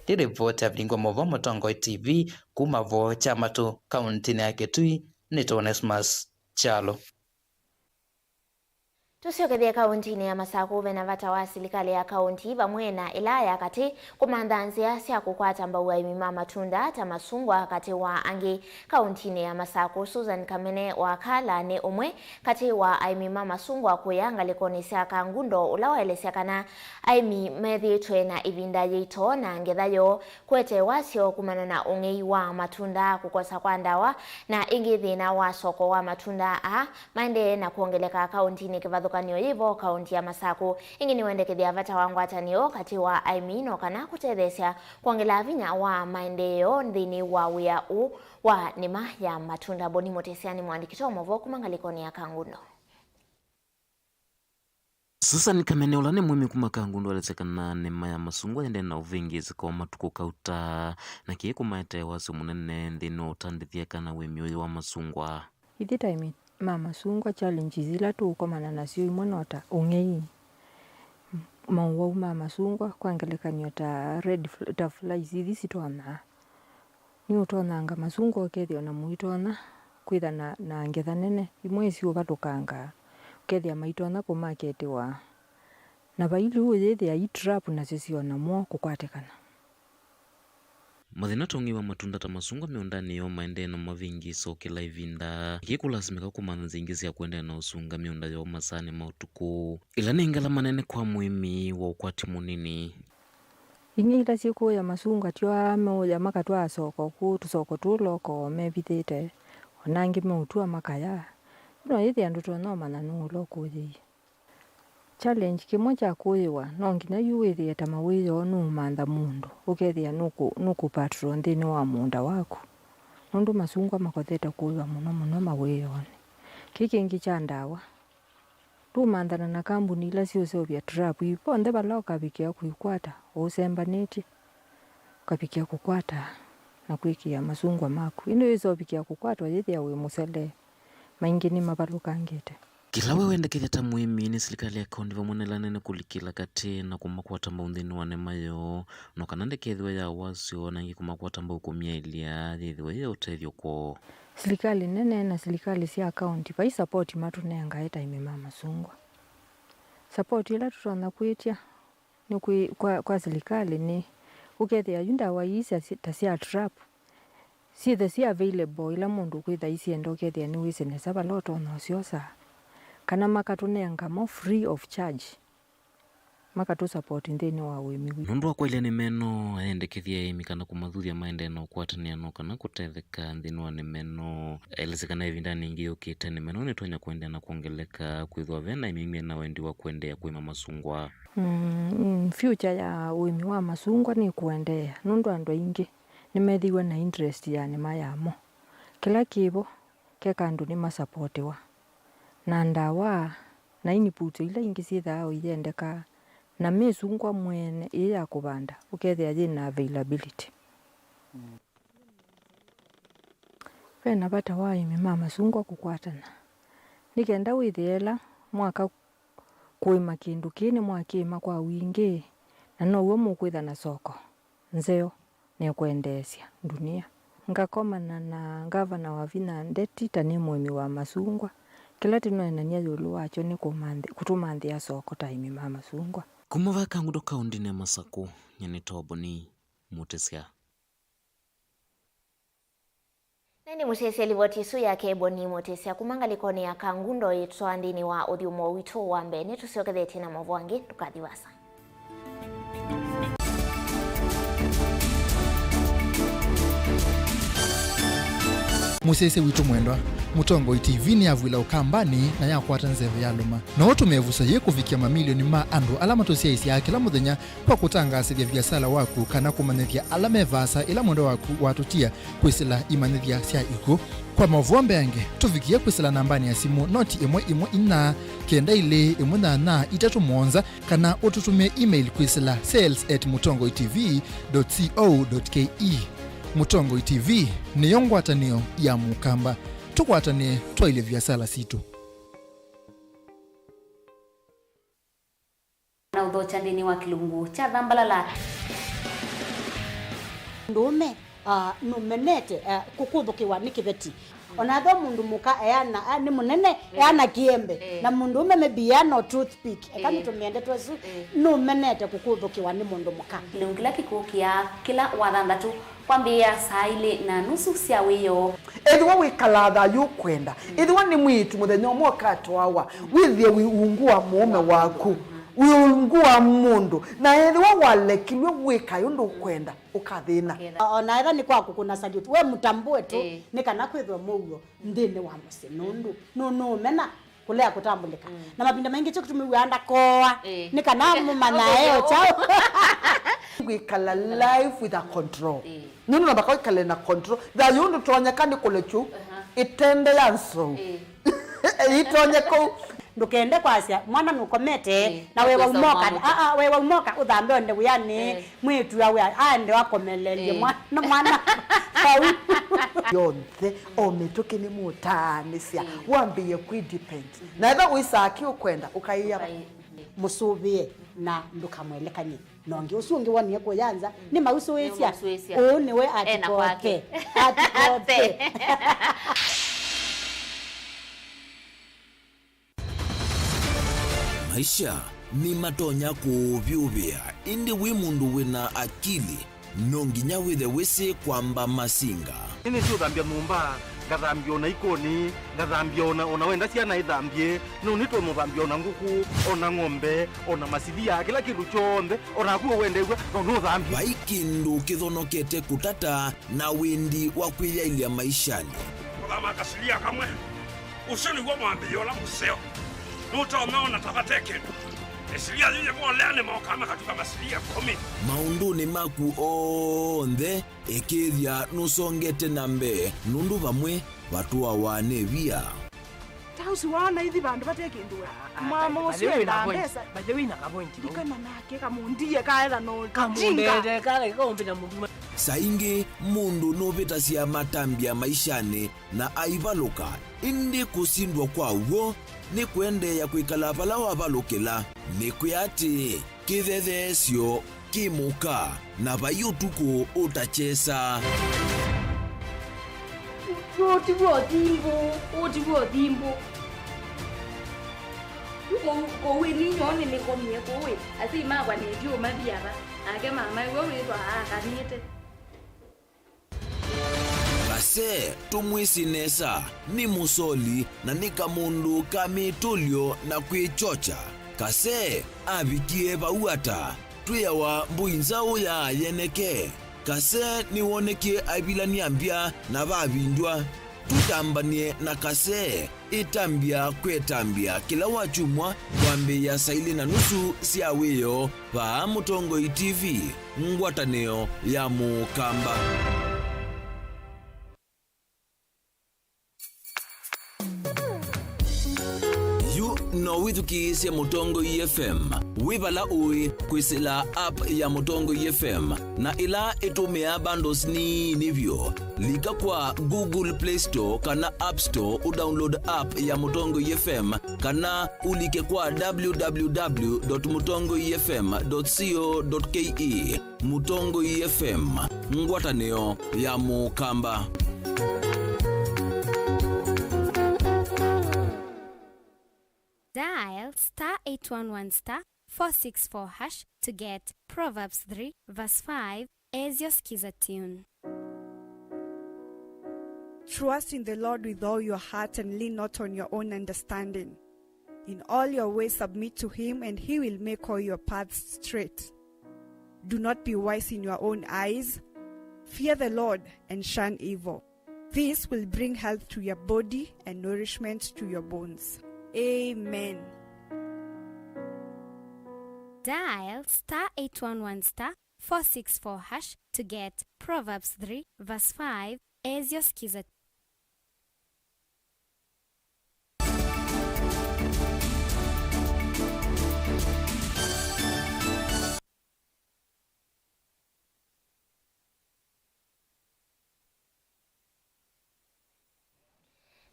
Nĩ ripoti ya Vilingwa Mova, Mũtongoi T V, kuma Voo kya Matũ, kauntinĩ ya Kitui, nĩ Onesmus Kyalo. Tũsyokethye kaũntinĩ ya Masakũ, ve na vata wa silikalĩ ya kaũnti vamwe na ĩla ya katĩ kũmantha nzĩa sya kũkwata mbau aĩmi ma matunda ta masungwa katĩ wa angĩ. Kaũntinĩ ya Masakũ, Susan Kamene wa Kala nĩ ũmwe katĩ wa aĩmi ma masungwa kũya ngalĩkonĩ sya Kangundo, ũla waelesya kana aĩmi methĩĩtwe na ĩvinda yĩito na ngetha yoo kũete wasyo kumana na ũng'ei wa matunda, kũkosa kwa ndawa, na ĩngĩ thĩna wa soko wa matunda aa maendee na kwongeleka kaũntinĩ kĩvathũkany'o yĩ vo kaũnti ya Masakũ. Ĩngĩ nĩwendekethya vata wa ngwatanĩo katĩ wa aĩmi no kana kũtetheesya kwongela vinya wa maendeeo nthĩnĩ wa wĩa ũũ wa nĩma ya matunda. Boni Mũtĩsya nĩ mũandĩki wa maũvoo kuma ngalĩkonĩ ya Kangundo. Susan Kamene, ũla nĩ mũĩmi kuma Kangundo, aelesya kana nĩma ya masungwa yendee na ũvĩngĩĩsĩko wa matukũ kauta, na kĩĩ kũmaetee wasyo mũnene nthĩnĩ wa ũtandĩthya kana ũĩmi ũyũ wa masungwa. Ithyĩ ta aĩmi ma masungwa, challenges ila tũũkomana nasyo imwe no ta ũng'ei, mowau ma masungwa, kwa ngelekany'o ta red fl- ta flies ithi sitony'aa. Nĩũtonyanga masungwa ũkethĩa ona mũitonya kwĩtha na, na ngetha nene. Imwe syĩũvalũkangaa, ũkethĩa maitonya kũmaketĩwa, na vailyĩ ũyĩthĩa i trap nasyo syona mwo kũkwatĩkana. Mathĩna ta ũng'ei wa matunda ta masungwa mĩũndanĩ yoo maendee na mavĩngĩĩso kĩla ĩvinda. Nĩkĩ kũlasimĩka kũmantha nzĩa ingĩ sya kũendeea na ũsunga mĩũnda yoo masaanĩ ma ũtukũ, ĩla nĩ ngelekany'o nene kwa mũĩmi wa ũkwati mũnini? Ing'ei ila syĩkũũya masungwa tyo aa meũya makatwaa soko kũu tũsoko tũũ loko mevithĩte, o na angĩ meũtw'a makaya. Yu no yĩthĩa ndũtonya ũmanya nũũ ũla ũkũũyĩie. Challenge kĩmwe kya kũũyĩwa, no nginya yu wĩthĩe ta mawĩoo nũũmantha mũndũ, ũkethĩa nũkũ, nũkũ patrol nthĩnĩ wa mũũnda waku, nũndũ masungwa makothete kũũywa mũno mũno mawĩoonĩ. Kĩĩ kĩngĩ kya ndawa, ndũũmanthana na kambuni ila siũseũvya trap ii, vonthe vala ũkavikĩa kwĩkwata ũũsembanĩtye, ũkavikĩa kũkwata na kwĩkĩa masungwa maku. Ĩndĩ wĩsa ũvikĩa kũkwatwa yĩthĩa wĩ mũsele, maingĩ nĩmavalũkangĩte. Kĩla we wendekethya ta mũĩmi nĩ silikalĩ ya kaũnti vamwe na ĩla nene kũlikĩla katĩ na kũmakwata mbau nthĩnĩ wa nĩma yoo, no kana ndĩkethĩwe ya wasyo, na ĩngĩ kũmakwata mbau kũmyaĩlya yĩthĩwe yĩ ya ũtethyo kwoo. Silikalĩ nene na silikalĩ sya kaũnti vai support matũnengae ta aĩmi ma masungwa. Support ĩla tũtonya kwĩtya nĩ kwĩ, kwa, kwa silikalĩ nĩ ũkethĩa yu ndawa ii sya, ta sya trap syĩthe syĩ available ila mũndũ ũkwĩtha aisyenda, ũkethĩa nĩwĩsĩ nesa vala ũtonya ũsyosa, kana makatũnenga mo free of charge, makatũ support nthĩnĩ wa ũĩmi witũ. Nũndũ wa kwaĩlya nĩma ĩno, ayendekethya aĩmi kana kũmathuthya maendee na ũkwatanĩano kana kũtetheka nthĩnĩ wa nĩma ĩno. Aelesya kana ĩvindanĩ yĩngĩ yũkĩte, nĩma ĩno nĩtonya kũendeea na kwongeleka, kwĩthĩwa ve na aĩmi me na wendi wa kũendeea kũĩma masungwa. Mm, mm, future ya ũĩmi wa masungwa nĩ kũendeea, nũndũ andũ aingĩ nĩmethĩiwe na interest ya nĩma yamo. Kĩla kĩvo, keka andũ nĩmasapotiwa na ndawa na inputs ila ingĩ syĩthaa o iyendeka, na mĩsungwa mwene ĩĩ ya kũvanda ũkethĩa yĩ na availability. Ve na vata wa aĩmi ma masungwa kũkwatana nĩ kenda wĩthĩe ĩla mwaka kũĩma kĩndũ kĩĩ nĩmwakĩĩma kwa wingĩ, na now'o mũkwĩtha na soko nzeo na ĩkwendeesya ndunia. Ngakomana na ngavana Wavinya Ndeti ta nĩ mũĩmi wa masungwa. Kĩla tũneenany'a ĩũlũ wakyo nĩ kũmanthĩ-, kũtũmanthĩa soko ta aĩmi ma masungwa. Kuma vaa Kangundo kaũndĩnĩ ya Masakũ, nyie nĩ Toboni Mũtĩsya. Na nĩ mũsyaĩĩsya livoti ĩsu yake Boni Mũtĩsya kuma ngalĩkonĩ ya Kangundo ĩtwaa nthĩnĩ wa ũthyũmũo witũ wa mbee. Nĩtũsyokethetye na maũvoo angĩ, ndũkathi vaasa. Mũsyaĩĩsya witũ mwendwa, Mũtongoi T V nĩyavw'ĩla Ũkambanĩ na yakwata nzeve yalũma. No ũtũme ĩvuso yĩĩ kũvikĩa mamilioni ma andũ ala matũsyaĩĩsyaa kĩla mũthenya kwa kũtangaasĩthya viasala waku kana kũmanyĩthya ala me vaasa ĩla mwendwa waku watũtia kwĩsĩla imanyĩthya sya ikw'ũ. Kwa maũvoo mbeange, tũvikĩe kwĩsĩla nambanĩ ya simũ noti ĩmwe ĩmwe inya kenda ilĩ ĩmwe nyanya itatũ mũonza, kana ũtũtũmĩe email kwĩsĩla sales at mũtongoi T V dot co dot K E. Mũtongoi T V nĩyo ngwatanĩo ya Mũkamba. Tũkwatanĩe twaĩlye viasala sitũ. Na ũthokya nthĩnĩ wa kĩlungu kya Thambalala. Mũndũũme, ah, nũmenete, ah, kũkũthũkĩwa nĩ kĩveti. Ona ethĩwa mũndũ mũka eana, ah, nĩ mũnene, eh, eana kĩembe. Eh. Na mũndũũme maybe eana o toothpick. Eka, eh, nĩtũmĩe ndeto ĩsu, eh, nũmenete kũkũthũkĩwa nĩ mũndũ mũka. Kĩlungu kĩla kĩkũkĩa kĩla wathanthatũ. Kwambĩĩa saa ilĩ na nusu sya wĩoo. Ethĩwa wĩkalaa thayũ ũkwenda, ethĩwa nĩ mwĩĩtu mũthenya ũmwe ũkatwawa, wĩthĩe wĩ ungu wa mũũme waku, wĩ ungu wa mũndũ, na ethĩwa walekilw'e wĩkae ũndũ ũkwenda, ũkathĩna. Ũkethĩa. O na ethĩwa nĩ kwa kũkũna salute, we mũtambũe tu, ĩĩ, nĩ kana kwĩthwe mũuo nthĩnĩ wa mũsyĩ, nũndũ nũ-, nũũmena kũlea kũtambũlĩka. Mm. Na mavinda maingĩ kyo kĩtũmĩw'aa ndakooa, eh, nĩ kana mũmanyae o kyaũ. Kwĩkala life with a control. Eh. Nũndũ nambaka wĩkale na control. Thayũ ndũtonyeka nĩ kũlekyu, aha, ĩtende ya nzou. Eh. Ĩtonye kũu. Ndũkende kwasya mwana nũkomete, eh, na wewa ũmũka, ah, ah, wewa ũmũka ũthambe onde wĩanĩ. Eh. Mwĩĩtu awe aende akomelelye, eh, mwana, mwana vau. Yonthe, o mĩtũkĩ nĩmũtaanĩsya, mm, wambĩĩe kwĩ depend. Mm-hmm. Na ethĩwa wĩsaa kĩ ũkwenda, ũkaĩa. Ũkaĩ-, mm-hmm, mũsũvĩe na ndũkamwelekany'e na ũngĩ. Ũsu ũngĩ wonie kũya nza, mm, nĩmausũĩsya. Nĩmausũĩsya. Ũũ nĩwe. Ena kwake. Atikote. Atikote. Maisha nĩmatonya kũũvyũvĩa, ĩndĩ wĩ mũndũ wĩ na akili, no nginya wĩthe wĩsĩ kwamba masinga. Nĩnĩsĩ ũthambya nyũmba, ngathambya o na ikoni, ngathambya o na, o na wenda syana ithambye, no nĩtonya ũthambya o na ngũkũ, o na ng'ombe, o na masilia, kĩla kĩndũ kyonthe, o naku ũwendew'a, no nũthambye. Vai kĩndũ kĩthonokete kũtata na wĩndi wa kwĩyaĩlya maishanĩ. Kũthama kasilia kamwe. Ũsu nĩw'o mwambĩĩo ũla mũseo. Nũtonya ona ta vate kĩndũ. Ĩsilia yĩyĩvolea nĩmokaa makatuka masilia ĩkũmi. Maũndũnĩ maku onthe, ĩkĩĩthya nũsongete na mbee, nũndũ vamwe vatũawa nĩ via. Ta ũsu waona ithi vandũ vate kĩndũ we. Mama ũsu enda mbesa. By the way, na kavointi. Ndikana nake kamũndie kaetha no kamũndete kale kaũmbĩta mũndũ. Saa ingĩ mũndũ nũvĩtasya matambya maishanĩ na aivalũka, ĩndĩ kũsindwa kwa w'o nĩ kũendeea kwĩkala vala wavalũkĩla. Nĩkwĩa atĩĩ, kĩthetheesyo kĩ mũka, na vai ũtukũ ũtakyesa. Ũũ ti w'o thimbũ, ũũ ti w'o thimbũ. Yu kũu, kũu ĩni nyoo nĩnĩkomie kũu ĩ, asyai makwa nĩndiũmathi ava, nake mama ĩwe wĩthwa aakanĩte. Kase tũmwĩsĩ nesa, nĩ mũsoli na nĩ kamũndũ ka mĩtũlyo na kwĩkyokya. Kase avikie vau ata? Twĩawa mbũi nzaũ ya yeneke. Kase nĩwonekie aivilany'a mbya na vavindw'a. Tũtambany'e na Kase. Ĩtambya kwĩ ĩtambya kĩla wakyumwa kwambĩĩa saa ilĩ na nusu sya wĩoo vaa Mũtongoi T V, ngwatanĩo ya Mũkamba. Yu no wĩthukĩĩsye Mũtongoi F M wĩ vala ũĩ kwĩsĩla app ya Mũtongoi F M, na ĩla ĩtũmĩaa bundles nini vyũ. Lika kwa Google Play Store kana App Store ũdownload app ya Mũtongoi F M, kana ũlike kwa w w w dot mũtongoi f m dot co dot k e. Mũtongoi F M, ngwatanĩo ya Mũkamba. Dial star eight one one star four six four hash to get Proverbs three verse five as your Skiza tune. Trust in the Lord with all your heart and lean not on your own understanding. In all your ways submit to him, and he will make all your paths straight. Do not be wise in your own eyes. Fear the Lord and shun evil. This will bring health to your body and nourishment to your bones. Amen. Dial star eight one one star four six four hash to get Proverbs three verse five as your Skiza.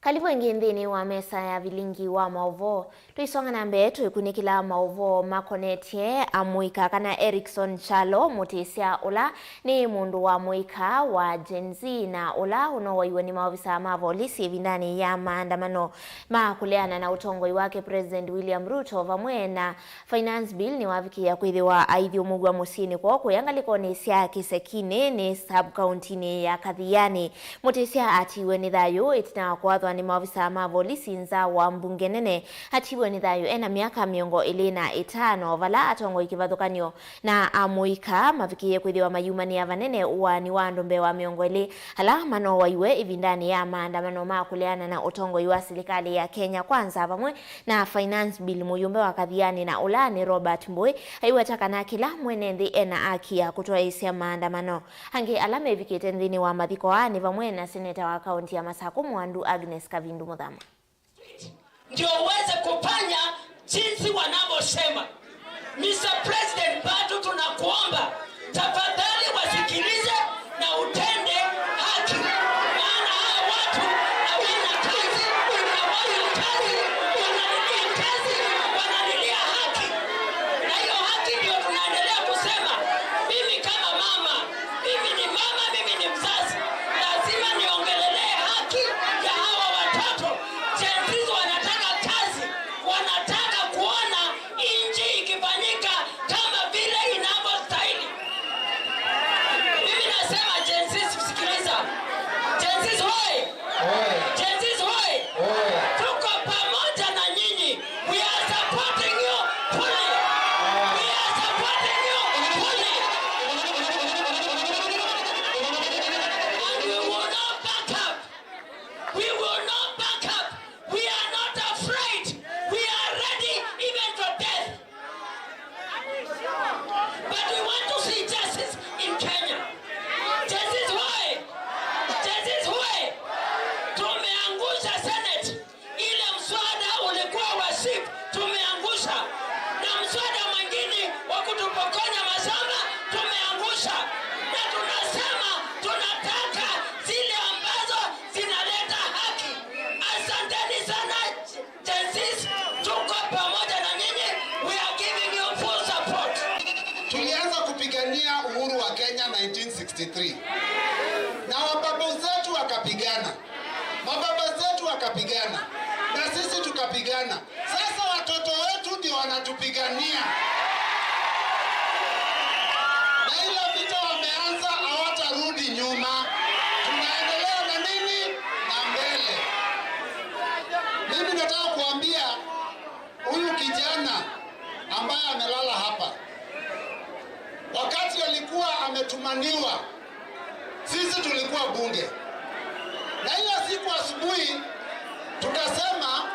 Kalivu ĩngĩ nthĩnĩ wa mesa ya vilingi wa maũvoo. Tũisonga na mbee, tũikunĩkĩla maũvoo makonetye amũika kana Erickson Kyalo, mũtĩsya ũla nĩ mũndũ wa mũika wa Gen Z na ũla ũnowaiwe nĩ maovisa ma volisi ĩvindanĩ ya maandamano ma kũleana na ũtongoi wake President William Ruto, vamwe na Finance Bill nĩwavikĩĩa kwĩthĩwa aithyũmũw'a mũsyĩnĩ kwoo kũya ngalĩkonĩ sya kĩsekinĩ nĩ sub-county-nĩ ya Kathiani. Mũtĩsya atiiwe nĩ thayũ ĩtina wa kũathwa nĩ maovisa ma volisi nza wa mbunge nene. Atiiwe nĩ thayũ ena myaka mĩongo ĩlĩ na ĩtano, vala atongoi kĩvathũkany'o na amũika mavikĩĩe kwĩthĩwa mayumanĩa vanene ũaani wa andũ mbee wa mĩongo ĩlĩ ala manowaiwe ĩvindanĩ ya maandamano ma kũleana na ũtongoi wa silikalĩ ya Kenya Kwanza vamwe na Finance Bill. Mũyũmbe wa Kathiani na ũla nĩ Robert Mbũĩ aiweta kana kĩla mwene nthĩ ena haki ya kũtwaĩĩsya maandamano. Angĩ ala mevikĩte nthĩnĩ wa mathiko aa nĩ vamwe na seneta wa kaunti ya Masakũ Mwandu Agnes Kavindu Mũthama. Ndio uweze kufanya jinsi wanavyosema. Mister President, bado tunakuomba, tafadhali wasikilize na utende haki. Maana hawa watu hawana kazi, hawana kazi, wanalilia kazi, wanalilia haki. Na hiyo haki ndio tunaendelea kusema. Mimi kama mama, mimi ni mama, mimi ni mzazi, lazima niongelelee haki ya hawa watoto. Gen Zs wanataka kazi, wanataka kuona nchi ikifanyika kama vile inavyostahili. Mimi nasema Gen Zs, sikiliza. Gen Zs hoi! Gen Zs hoi! Tuko pamoja na nyinyi. We are supporting you fully. We are supporting you fully. And we will not back up. We will not back up. We are not afraid. We are ready even to death. But we want to see justice in Kenya. Gen Zs hoi! Gen Zs hoi! Tumeangusha Senate. Ile mswada ulikuwa wa SHIF, tumeangusha. Na mswada mwingine wa kutupokonya mashamba, tumeangusha. Na tunasema tunataka zile ambazo zinaleta haki. Asanteni sana, Gen Zs, tuko pamoja na nyinyi. We are giving you full support. Tulianza kupigania uhuru wa Kenya nineteen sixty-three. Na wababu zetu wakapigana. Mababa zetu wakapigana. Na sisi tukapigana. Sasa watoto wetu ndio wanatupigania. Na ile vita wameanza hawatarudi nyuma. Tunaendelea na nini? Na mbele. Mimi nataka kuambia huyu kijana ambaye amelala hapa, wakati alikuwa ametumaniwa, sisi tulikuwa bunge. Na hiyo siku asubuhi tukasema,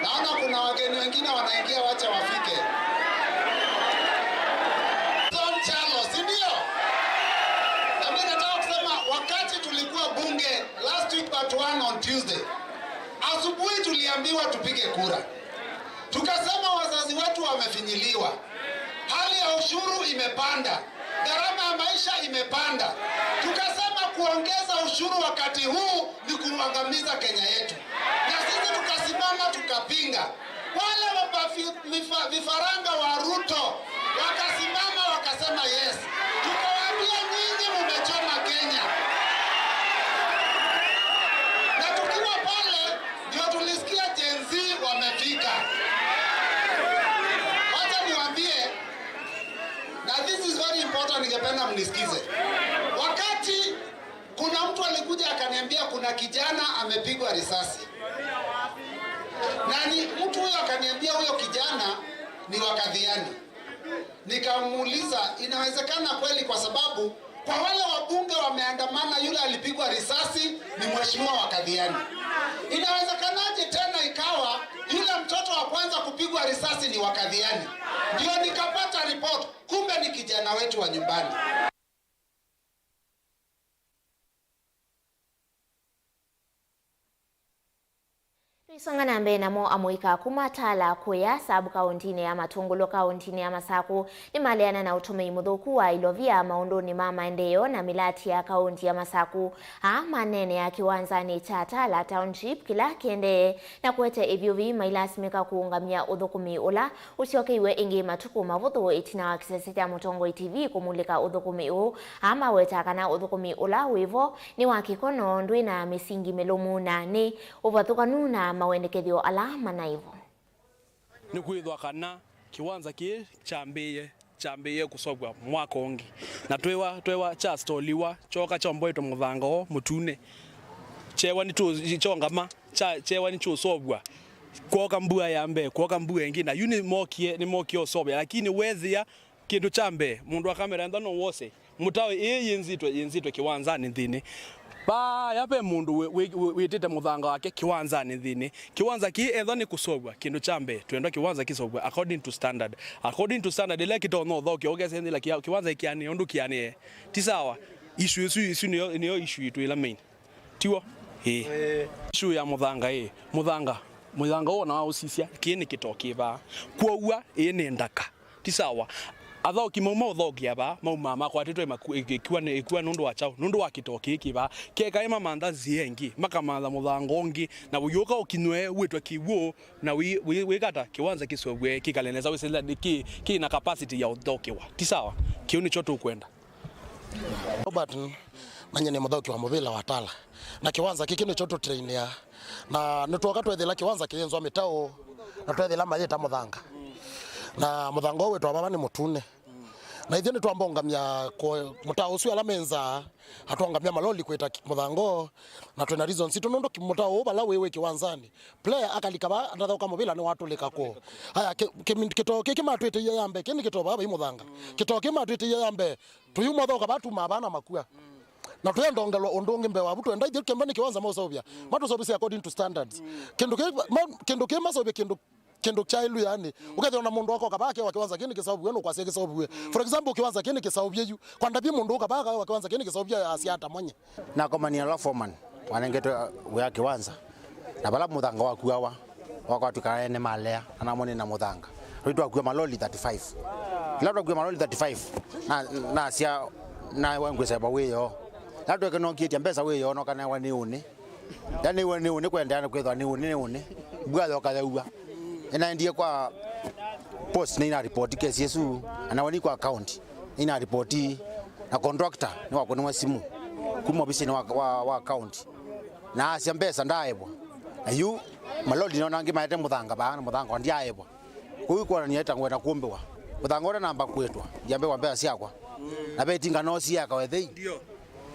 naona kuna wageni wengine wanaingia, wacha wafike. John Charles, si ndio? Na mimi nataka kusema, wakati tulikuwa bunge last week, but one on Tuesday, asubuhi tuliambiwa tupige kura. Tukasema wazazi wetu wamefinyiliwa. Hali ya ushuru imepanda. Gharama ya maisha imepanda. Tukasema kuongeza ushuru wakati huu ni kuangamiza Kenya yetu. Na sisi tukasimama tukapinga. Wale mabafi-, mifa-, vifaranga wa Ruto wakasimama wakasema yes. Tukawaambia, "Nyinyi mumechoma Kenya." Na tukiwa pale, ndio tulisikia Gen Z wamefika. Wacha niwaambie, na this is very important, ningependa mnisikize. Wakati kuna mtu alikuja akaniambia kuna kijana amepigwa risasi. Na ni mtu huyo akaniambia huyo kijana ni wa Kathiani. Nikamuuliza, "Inawezekana kweli?" Kwa sababu Kwa wale wabunge wameandamana, yule alipigwa risasi ni mheshimiwa wa Kathiani. Inawezekanaje tena ikawa yule mtoto wa kwanza kupigwa risasi ni wa Kathiani? Ndio nikapata report, kumbe ni kijana wetu wa nyumbani. Tũisonga na mbee namo, amũika kuma Tala Kũya, sub kaũntinĩ ya Matũngũlũ, kaũntinĩ ya Masakũ, nĩmaleana na ũtũmĩi mũthũku wa ilovia maũndũnĩ ma maendeeo na mĩlati ya kaũnti ya Masakũ. Aa maneenea kĩwanzanĩ kya Tala Township kĩla kĩendee na kũete ĩvyũvi, mailasimĩka kũũngamya ũthũkũmi ũla ũsyokeiwe ĩngĩ matukũ mavũthũ ĩtina wa kĩsese kya Mũtongoi T V kũmulĩka ũthũkũmi ũũ. Aa maweta kana ũthũkũmi ũla wĩ vo nĩ wa kĩkono, ndwĩ na mĩsingi mĩlũmu na nĩ ũvathũkanu na mawendekethyo ala manaĩ vo. Nĩkwĩthwa kana kĩwanza kĩĩ kyambĩĩe, kyambĩĩe kũseũvw'a mwaka ũngĩ, na twewa, twewa kyastoliwa, kyooka kyomboetwe mũthanga o mũtune, kyewa nĩtũ-, kyongama, kya-, kyewa nĩkyũseũvw'a, kwooka mbua ya mbee, kwooka mbua ĩngĩ, na yu nĩmokie, nĩmokie ũseũvya, lakini weethĩa kĩndũ kya mbee, mũndũ wa kamera enda no wose. Mũtao ĩĩ yĩnzĩtwe, yĩnzĩtwe kĩwanzanĩ nthĩnĩ. Vaya ve mũndũ wĩ-, wĩ-, wĩ-, wĩtĩte mũthanga wake kĩwanzanĩ nthĩnĩ. Kĩwanza kĩĩ ethwa nĩ kũseũvw'a, kĩndũ kya mbee, twenda kĩwanza kĩseũvw'e according to standard. According to standard, ĩla kĩtonya ũthaũkĩa, ũkesenzela kĩa-, kĩwanza kĩanĩe, ũndũ kĩanĩe. Ti sawa. Issue ĩsu, ĩsu nĩyo, nĩyo issue yitũ ĩla main. Tiw'o? Ĩĩ. Ĩĩ. Issue ya mũthanga, ĩĩ. Mũthanga. Mũthanga ũũ ona waũsisya, kĩĩ nĩ kĩtoo kĩ vaa. Kwow'a, ĩĩ nĩ ndaka. Ti sawa. Athaũki mauma ũthaũkĩa vaa, maumaa makwatĩtwe maku-, ĩ-, ĩkua nĩ, ĩkua nũndũ wa kyaũ? Nũndũ wa kĩtoo kĩĩ kĩ vaa. Kekaĩ mamantha nzĩa ĩngĩ, makamantha mũthanga ũngĩ, na ũyũka ũkinywe wĩtwe kĩw'ũ, na wĩ-, wĩ-, wĩkata kĩwanza kĩseũvw'e, kĩkale nesa, wĩsĩla kĩ-, kĩ na capacity ya ũthaũkĩwa. Ti sawa. Kĩu nĩkyo tũkwenda. Robert, na nyie nĩ mũthaũki wa mũvĩla wa Tala. Na kĩwanza kĩkĩ nĩkyo tũtrainĩa. Na nĩtwoka twethĩla kĩwanza kĩyĩnzwa mĩtaũ, na twethĩla mayĩta mũthanga. Na mũthanga ũũ wĩtwa vava nĩ mũtune. Na ithyĩ nĩtwamba ũngamya kũ-, mũtaũ ũsu ala menza, atwongamya maloli kwĩta ki-, mũthanga ũũ, na twĩna reason sitũ nũndũ ki-, mũtaũ ũũ vala wĩ wĩ kĩwanzanĩ. Player akalika vaa, ndathauka mũvĩla nĩwatũlĩka kũũ. Aya, kĩ-, kĩ-, kĩtoo kĩkĩ matwĩtĩie ya mbee, kĩ nĩ kĩtoo vaa vai mũthanga. Kĩtoo kĩ matwĩtĩie ya mbee, tũyuma thauka vaa, tumaa vaa na makua. Na tũyenda ongelwa ũndũ ũngĩ mbee wavu, twenda ithyĩ kemba nĩ kĩwanza maũseũvya. Matũseũvĩsye according to standards. Kĩndũ kĩ, ma-, kĩndũ kĩ maseũvye kĩndũ, kĩndũ kyaĩlu yani. Ũkethĩa ona mũndũ akoka vaa akewa kĩwanza kĩĩ nĩ kĩseũvw'e, nũkwasya kĩseũvw'e. For example, kĩwanza kĩĩ nĩ kĩseũvye yu. Kwanda vi mũndũ ũka vaa akawa kĩwanza kĩĩ nĩ kĩseũvye asya ata mwenye. Nakomania na foreman, wanengetwe wĩa kĩwanza. Na vala mũthanga wakuawa, wakwatw'ĩka ene malea, na namo nĩ na mũthanga. Rĩu twakua maloli thirty-five. Ĩla twakua maloli thirty-five, na, nasya, nawa ngwĩseva wĩoo. Ĩla twekenokiĩtya mbesa wĩoo, nokanewa nĩ ũnĩ. Ĩla nĩwe nĩ ũnĩ, kwendeea nĩ kwĩthwa nĩ ũnĩ, nĩ ũnĩ. Mbua yoka yaua. Ĩnaendie kwa post, nĩinaripoti kesi ĩsu, na nawe nĩ kwa account. Nĩna ripoti, na contractor nĩwakũnĩwe simũ kuma ovisinĩ wa, wa, wa county, na asya mbesa ndaaĩvwa. Na yu maloli nona angĩ maete mũthanga vaa, na mũthanga ndyaĩvwa. Kũu kwonania ĩta ngwenda kũmbĩwa. Mũthanga ũla namba kwĩtwa, ndyambĩwa mbesa syakwa. Na ve itinga nosie ya kawethei. Ndio.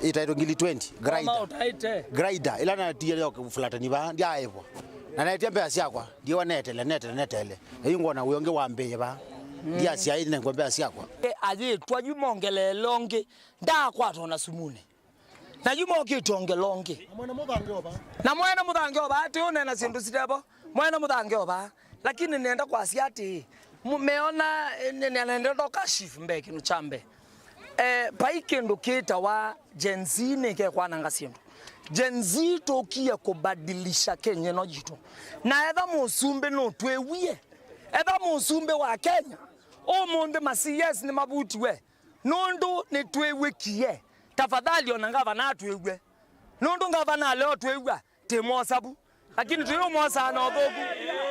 Ĩtaĩtwe ngili twenty, grinder. Kama ũtaĩte. Grinder, ĩla natiie yo kũfulatani vaa, ndyaĩvwa. Na netie mbesa syakwa, ndiwa netele, netele, netele. Na yu ngwona wĩ ũngĩ wambĩĩe vaa. Ndiasyaĩte nengwe mbesa syakwa. E, ayĩtwa yu mongeleele ũngĩ, ndaakwatwa na sumunĩ. Na yu mokĩte ongela ũngĩ. Na mwene mũthange ũva. Na mwene mũthange ũva, atĩ ũneena syĩndũ sitevo. Mwene mũthange ũva. Lakini nenda kwasya atĩ, mu-, meona, eh, nĩ, nĩ, nenda ndoka chief mbee kĩndũ kya mbee. Eh, vai kĩndũ kĩtawa Gen Z nĩkekwananga syĩndũ. Gen Z tũkie kũbadilisha Kenya ĩno yitũ. Na etha mũsumbĩ nũtwĩwie, etha mũsumbĩ wa Kenya, ũmũnthĩ ma C S nĩmavutiwe, nũndũ nĩtwĩw'ĩkie. Tafadhali ona ngavana atwĩw'e, nũndũ ngavana aleo twĩw'a, tĩmwosa vu. Lakini tũyũmwosaa na ũthũku.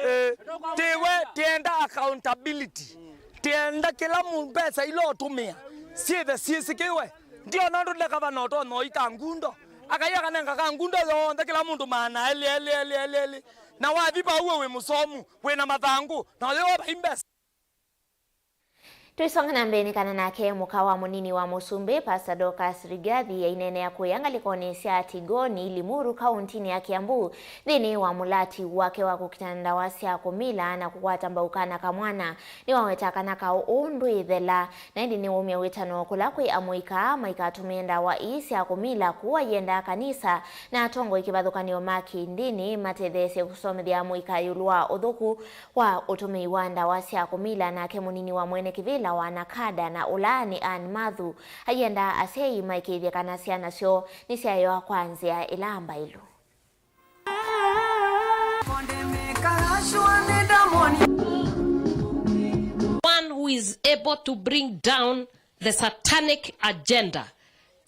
Eh, tĩwe, tĩenda accountability. Tĩenda kĩla mũ-, mbesa ila ũtũmĩa syĩthe syĩsĩkĩwe. Ndiona ũndũ ndekava na ũtonya ũika ngundo. Akai akanenga ka ngundo yonthe kĩla mũndũ maana elĩ, elĩ, elĩ, elĩ, elĩ. Na wathi vau we wĩ mũsomu, wĩ na mathangũ, na ũyĩwa vai mbesa. Tũisonga na mbee nĩ kana nake mũka wa mũnini wa mũsumbĩ, Pastor Dorcas Rigathi, aineenea kũya ngalĩkonĩ sya Tigoni, Limuru, kaũntĩnĩ ya Kiambu, nthĩnĩ wa mũlati wake wa kũkitana ndawa sya kũmila na kũkwata mbau kana kamwana. Nĩwaweta kana kaũ ũũ ndwĩthela, na ĩndĩ nĩwaumya wĩtano kũla kwĩ amũika maikatũmĩe ndawa ii sya kũmila, kũu aiendaa kanisa na atongoi kĩvathũkany'o ma kĩndĩnĩ matetheesye kũsomethya amũika ĩũlũ wa ũthũku wa ũtũmĩi wa ndawa sya kũmila. Nake mũnini wa mwene kĩvĩla wa NACADA na ũla nĩ Ann Mathu aiendaa asyai maĩkĩĩthye kana syana syoo nĩsyaewa kwa nzĩa ĩla mbaĩlu. One who is able to bring down the satanic agenda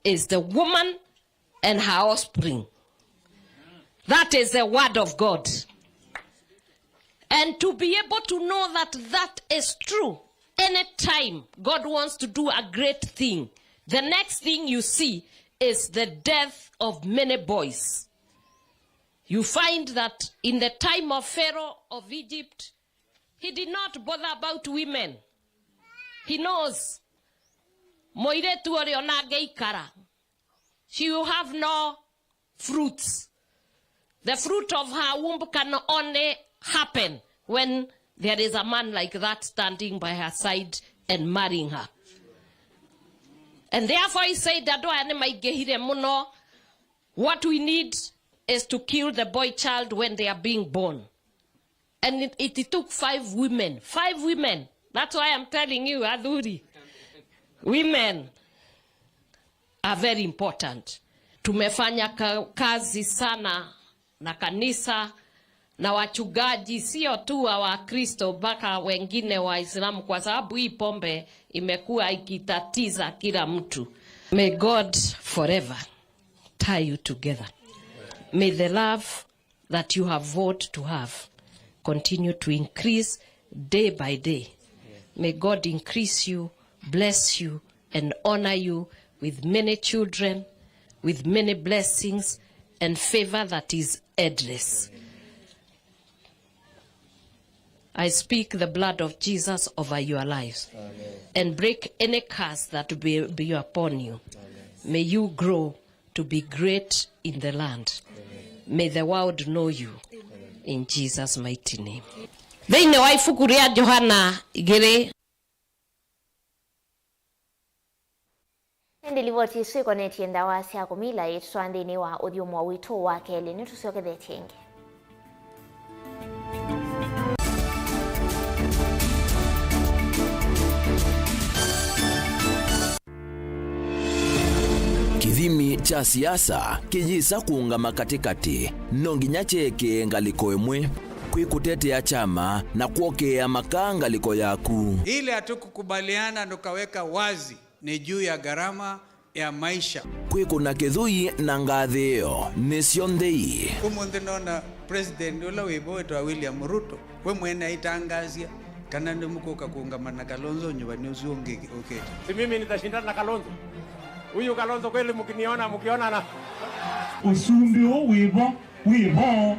is the woman and her offspring. That is the word of God. And to be able to know that that is true, anytime God wants to do a great thing, the next thing you see is the death of many boys. You find that in the time of Pharaoh of Egypt, he did not bother about women. He knows, mũirĩtu ũrĩa ona angeikara, she will have no fruits. The fruit of her womb can only happen when there is a man like that standing by her side and marrying her. And therefore he said, andũ aya nĩmaingĩhire mũno. What we need is to kill the boy child when they are being born. And it, it took five women. Five women. That's why I'm telling you, athuri. Women are very important. Tumefanya ka-, kazi sana na kanisa na wachungaji, sio tu wa Wakristo, mpaka wengine Waislamu, kwa sababu hii pombe imekuwa ikitatiza kila mtu. May God forever tie you together. May the love that you have vowed to have continue to increase day by day. May God increase you, bless you, and honor you with many children, with many blessings, and favor that is endless. I speak the blood of Jesus over your lives. Amen. And break any curse that will be, be upon you. Amen. May you grow to be great in the land. Amen. May the world know you. Amen. In Jesus' mighty name. Thĩinĩ wa ibuku rĩa Johana igĩrĩ. Ĩndĩ livoti ĩsu ĩkonetye ndawa sya kũmila ĩtũtwaa nthĩnĩ wa ũthyũmũo witũ wa kelĩ. Nĩtũsyokethetye ĩngĩ. Kĩthimi kya siasa kĩyĩsa kũũngama katĩkatĩ, no nginya kyeekĩe ngalĩko ĩmwe. Kwĩ kũtetea kyama na kwokĩĩa makaa ngalĩko yaku. Ile hatukukubaliana tukaweka wazi ni juu ya gharama ya maisha. Kwĩkũna kĩthũi na ngathĩĩo nĩsyo nthei. Ũmũnthĩ nona president ũla wĩ vo wĩtawa William Ruto, we mwene aitangaasya kana nĩmũkũka kũũngama na Kalonzo nyuvani ũsu ũngĩ ũkĩte. Si mimi nitashindana na Kalonzo? Huyu Kalonzo kweli mkiniona, mkionana? Ũsumbĩ ũũ wĩ vo wĩ vo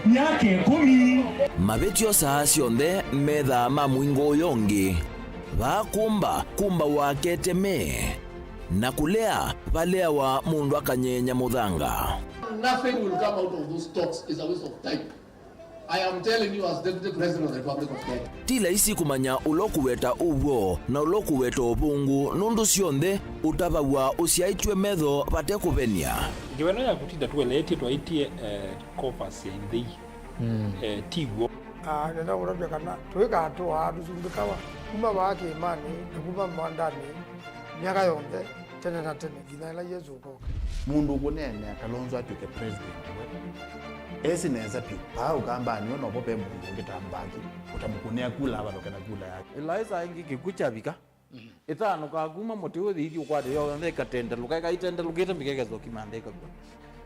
myaka ĩkũmi. Mavĩtyo saa syonthe methaa ma mũingo ũyo ũngĩ. Vaa kũmba, kũmbawa keteme, na kũlea, valeawa mũndũ akanyenya mũthanga. Nothing will come out of those talks. Is a waste of time. I am telling you as Deputy President of the Republic of Kenya. Ti laisi kũmanya ũla ũkũweta ũw'o na ũla ũkũweta ũvũngũ, nũndũ syonthe ũtavaw'a ũsyaĩtw'e metho vate kũvenia. Ngewa ĩno ya kũtinda tũeleetye twaĩtye, eh, Corpus ya Ithei, mm, eh, ti w'o. Ah, nenda kũtavya kana tũikatũaa tũsumbĩkawa kuma vaa kĩĩmanĩ na kuma mwandanĩ myaka yonthe, tene na tene, nginya ĩla Yesũ ũkoka. Mũndũ ũkũneenea Kalonzo atw'ĩke president we, esi nesa vyũ. Vaa Ũkambanĩ ũũ novo ve mũndũ ũngĩ ta Mbaki, ũtamũkũnĩa kula avalũke na kula yake. Ĩlaĩsa ĩngĩ kĩkw'ũ kyavika, ĩtanũkaa kuma mũtĩ ũthi ithi ũkwate yonthe ĩkatendelũka, ĩkaitendelũkĩte mbika ĩkethwa kĩmantha ĩkakw'a.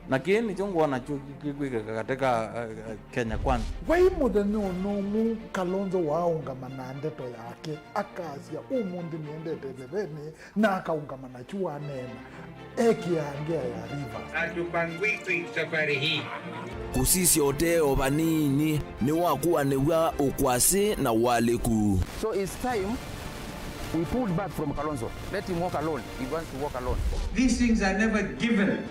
Na kĩĩ nĩkyo ngwona kyo kĩkwĩkĩka katĩ ka, eh, eh, Kenya Kwanza. Vai mũthenya ona ũmwe Kalonzo waaũngama na ndeto yake, akasya, ũmũnthĩ nĩendete ĩthevenĩ, na akaũngama nakyu waneena, ekĩaa ngea ya Rivers. Hatupangwiki safari hii. Kũsisya ũtee o vanini nĩwakuanĩw'a ũkwasĩ na ũalĩku. So it's time He pulled back from Kalonzo. Let him walk alone. He wants to walk alone. These things are never given.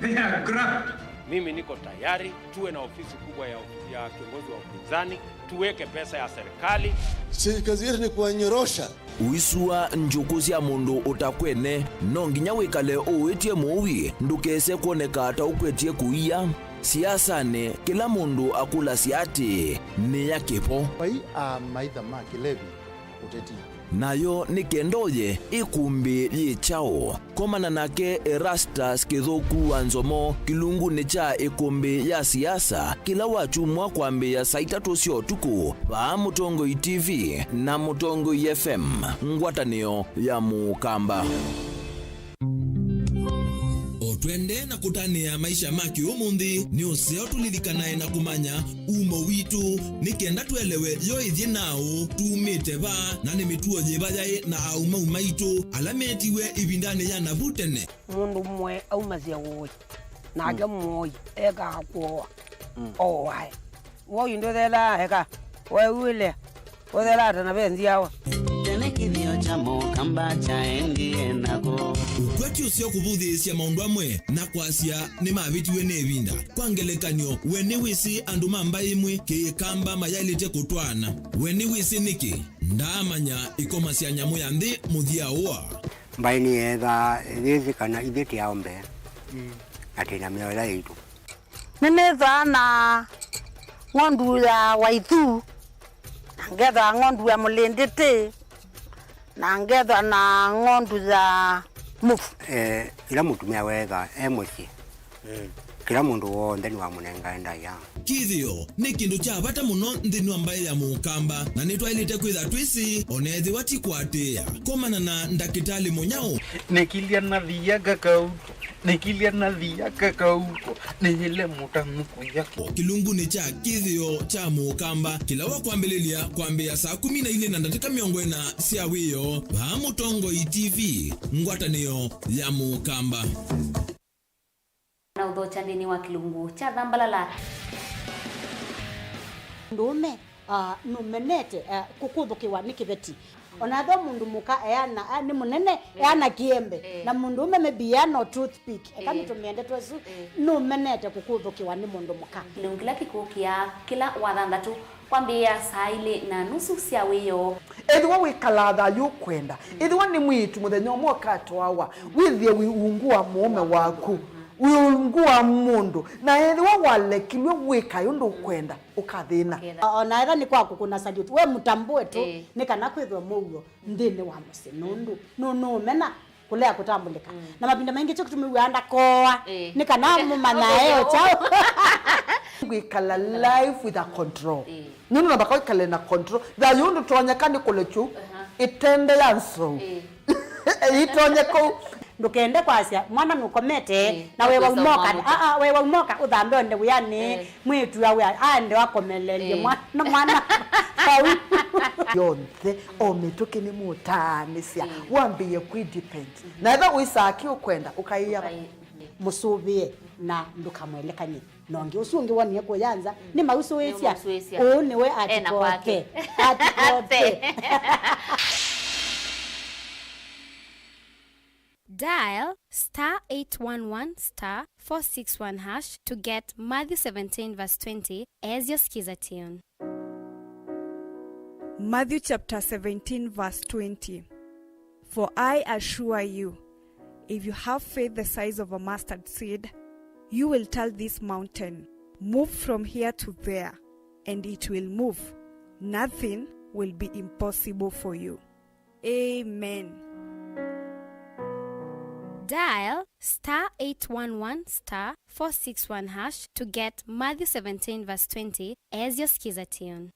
They are grabbed. Mimi niko tayari tuwe na ofisi kubwa ya, ya kiongozi wa upinzani, tuweke pesa ya serikali. Si kazi yetu ni kuwanyorosha. Ũisua njũkũ sya mũndũ ũtakwene, no nginya wĩkale ũĩtye mũui ndũkese kwoneka ta ũkwetye kũia. Siasanĩ, kĩla mũndũ akũlasya atĩĩ, nĩ ya kĩvo. Vai a maitha ma kĩlevi ũteti. Nayo nĩ kenda ũye ĩkũmbĩ yĩ kyaũ? Komana nake Erastus Kĩthũku wa Nzomo kĩlungunĩ kya ĩkũmbĩ ya siasa kĩla wakyumwa kwambĩĩa saa itatũ sya ũtukũ vaa Mũtongoi T V na Mũtongoi F M, ngwatanĩo ya Mũkamba. O twendee na kũtanĩa maisha ma kĩũmũnthĩ, nĩ ũseo tũlilikanae na kũmanya umo witũ, nĩ kenda tũelewe yo ĩthyĩ naũ, tumĩte va, na nĩ mĩtuo yĩva yaĩ na aumau maitũ ala meetiwe ĩvindanĩ ya navu tene. Mũndũ ũmwe aumasya ũĩ, nake mũoi ekaa kũoa, ooae. Woi ndũthelaa eka, weũĩle, ũthelaa ta na ve nzyawa. Tene kĩthĩo kya Mũkamba kyaendie nako. Ũkw'a ti ũseo kũvũthĩĩsya maũndũ amwe na kwasya nĩmavĩtiwe nĩ ĩvinda. Kwa ngelekany'o, we nĩwĩsĩ andũ ma mbaĩ ĩmwe Kĩkamba mayaĩlĩte kũtwaana? We nĩwĩsĩ nĩkĩ? Ndaamanya ĩkomasya nyamũ ya nthĩ mũthya ũa. Mbaĩ nĩyeethaa yĩsĩ kana ithyĩ tĩ aũmbe, na twĩ na mĩao ĩla yaitũ. Nĩnĩthwaa na ng'ondu ya waithu, na ngethwa ng'ondu ya mũlĩndĩtĩ, na ngethwa na ng'ondu ya mũvu. Eh, ĩla mũtumĩa weetha e mũsyĩ, kĩla mũndũ w'onthe nĩwamũnengae ndaĩa. Kĩthĩo nĩ kĩndũ kya vata mũno nthĩnĩ wa mbaĩ ya Mũkamba, na nĩtwaĩlĩte kwĩtha twĩsĩ, o na ethĩwa ti kũatĩĩa. Komana na ndakĩtalĩ mũnyaũ. Nĩkilya na thia kakauko, nĩkilya na thia kakauko, nĩyĩle mũtanu kũya. Kĩlungunĩ kya kĩthĩo kya Mũkamba, kĩla wakwambĩlĩlya kwambĩĩa saa kũmi na ilĩ na ndatĩka mĩongo ĩna sya wĩoo, vaa Mũtongoi T V, ngwatanĩo ya Mũkamba. Na ũthokya nthĩnĩ wa kĩlungu kya Thambalala. Mũndũũme, ah, nũmenete, ah, kũkũthũkĩwa nĩ kĩveti. Ona ethĩwa mũndũ mũka eana, ah, nĩ mũnene, eana kĩembe. Eh. Na mũndũũme maybe eana o toothpick. Eka nĩtũmĩe ndeto ĩsu, nũmenete kũkũthũkĩwa nĩ mũndũ mũka. Kĩlungu kĩla kĩkũkĩa kĩla Wathanthatũ kwambĩĩa saa ilĩ na nusu sya wĩoo. Ethĩwa wĩkalaa thayũ ũkwenda, ethĩwa nĩ mwĩĩtu mũthenya ũmwe ũkatwawa, wĩthĩe wĩ ungu wa mũũme waku, wĩ ungu wa mũndũ, na ethĩwa walekilw'e wĩkae ũndũ ũkwenda, ũkathĩna. O na ethĩwa nĩ kwa kũkũna salute, we mũtambũe tu, nĩ kana kwĩthwe mũuo nthĩnĩ wa mũsyĩ, nũndũ nũnũũmena kũlea kũtambũlĩka. Na mavinda maingĩ kyo kĩtũmĩw'aa ndakooa, nĩ kana mũmanyae o kyaũ. Ngwĩkala life with a control. Nũndũ nambaka wĩkale na control. Thayũ ndũtonyeka nĩ kũlekyu ĩtende ya nsou. Ĩtonye kũu. Ndũkende kwasya mwana nũkomete, na wewa umoka, aa, wewa umoka ũthambe onde wĩanĩ, mwĩĩtu awe aende akomelelye mwana, mwana vau. Yonthe, o mĩtũkĩ nĩmũtaanĩsya, wambĩĩe kwĩ depend. Na ethĩwa wĩsaa kĩ ũkwenda, ũkaĩa mũsũvĩe na ndũkamwelekany'e. Na ũngĩ ũsu ũngĩ wonie kũya nza, nĩmausũĩsya. Nĩmausũĩsya. Ũũ nĩwe atikote. Atikote. Dial star eight one one star four six one hash to get Matthew seventeen verse twenty as your Skiza tune. Matthew chapter seventeen verse twenty. For I assure you, if you have faith the size of a mustard seed, you will tell this mountain, "Move from here to there," and it will move. Nothing will be impossible for you. Amen. Dial star eight one one star four six one hash to get Matthew seventeen verse twenty as your Skiza tune.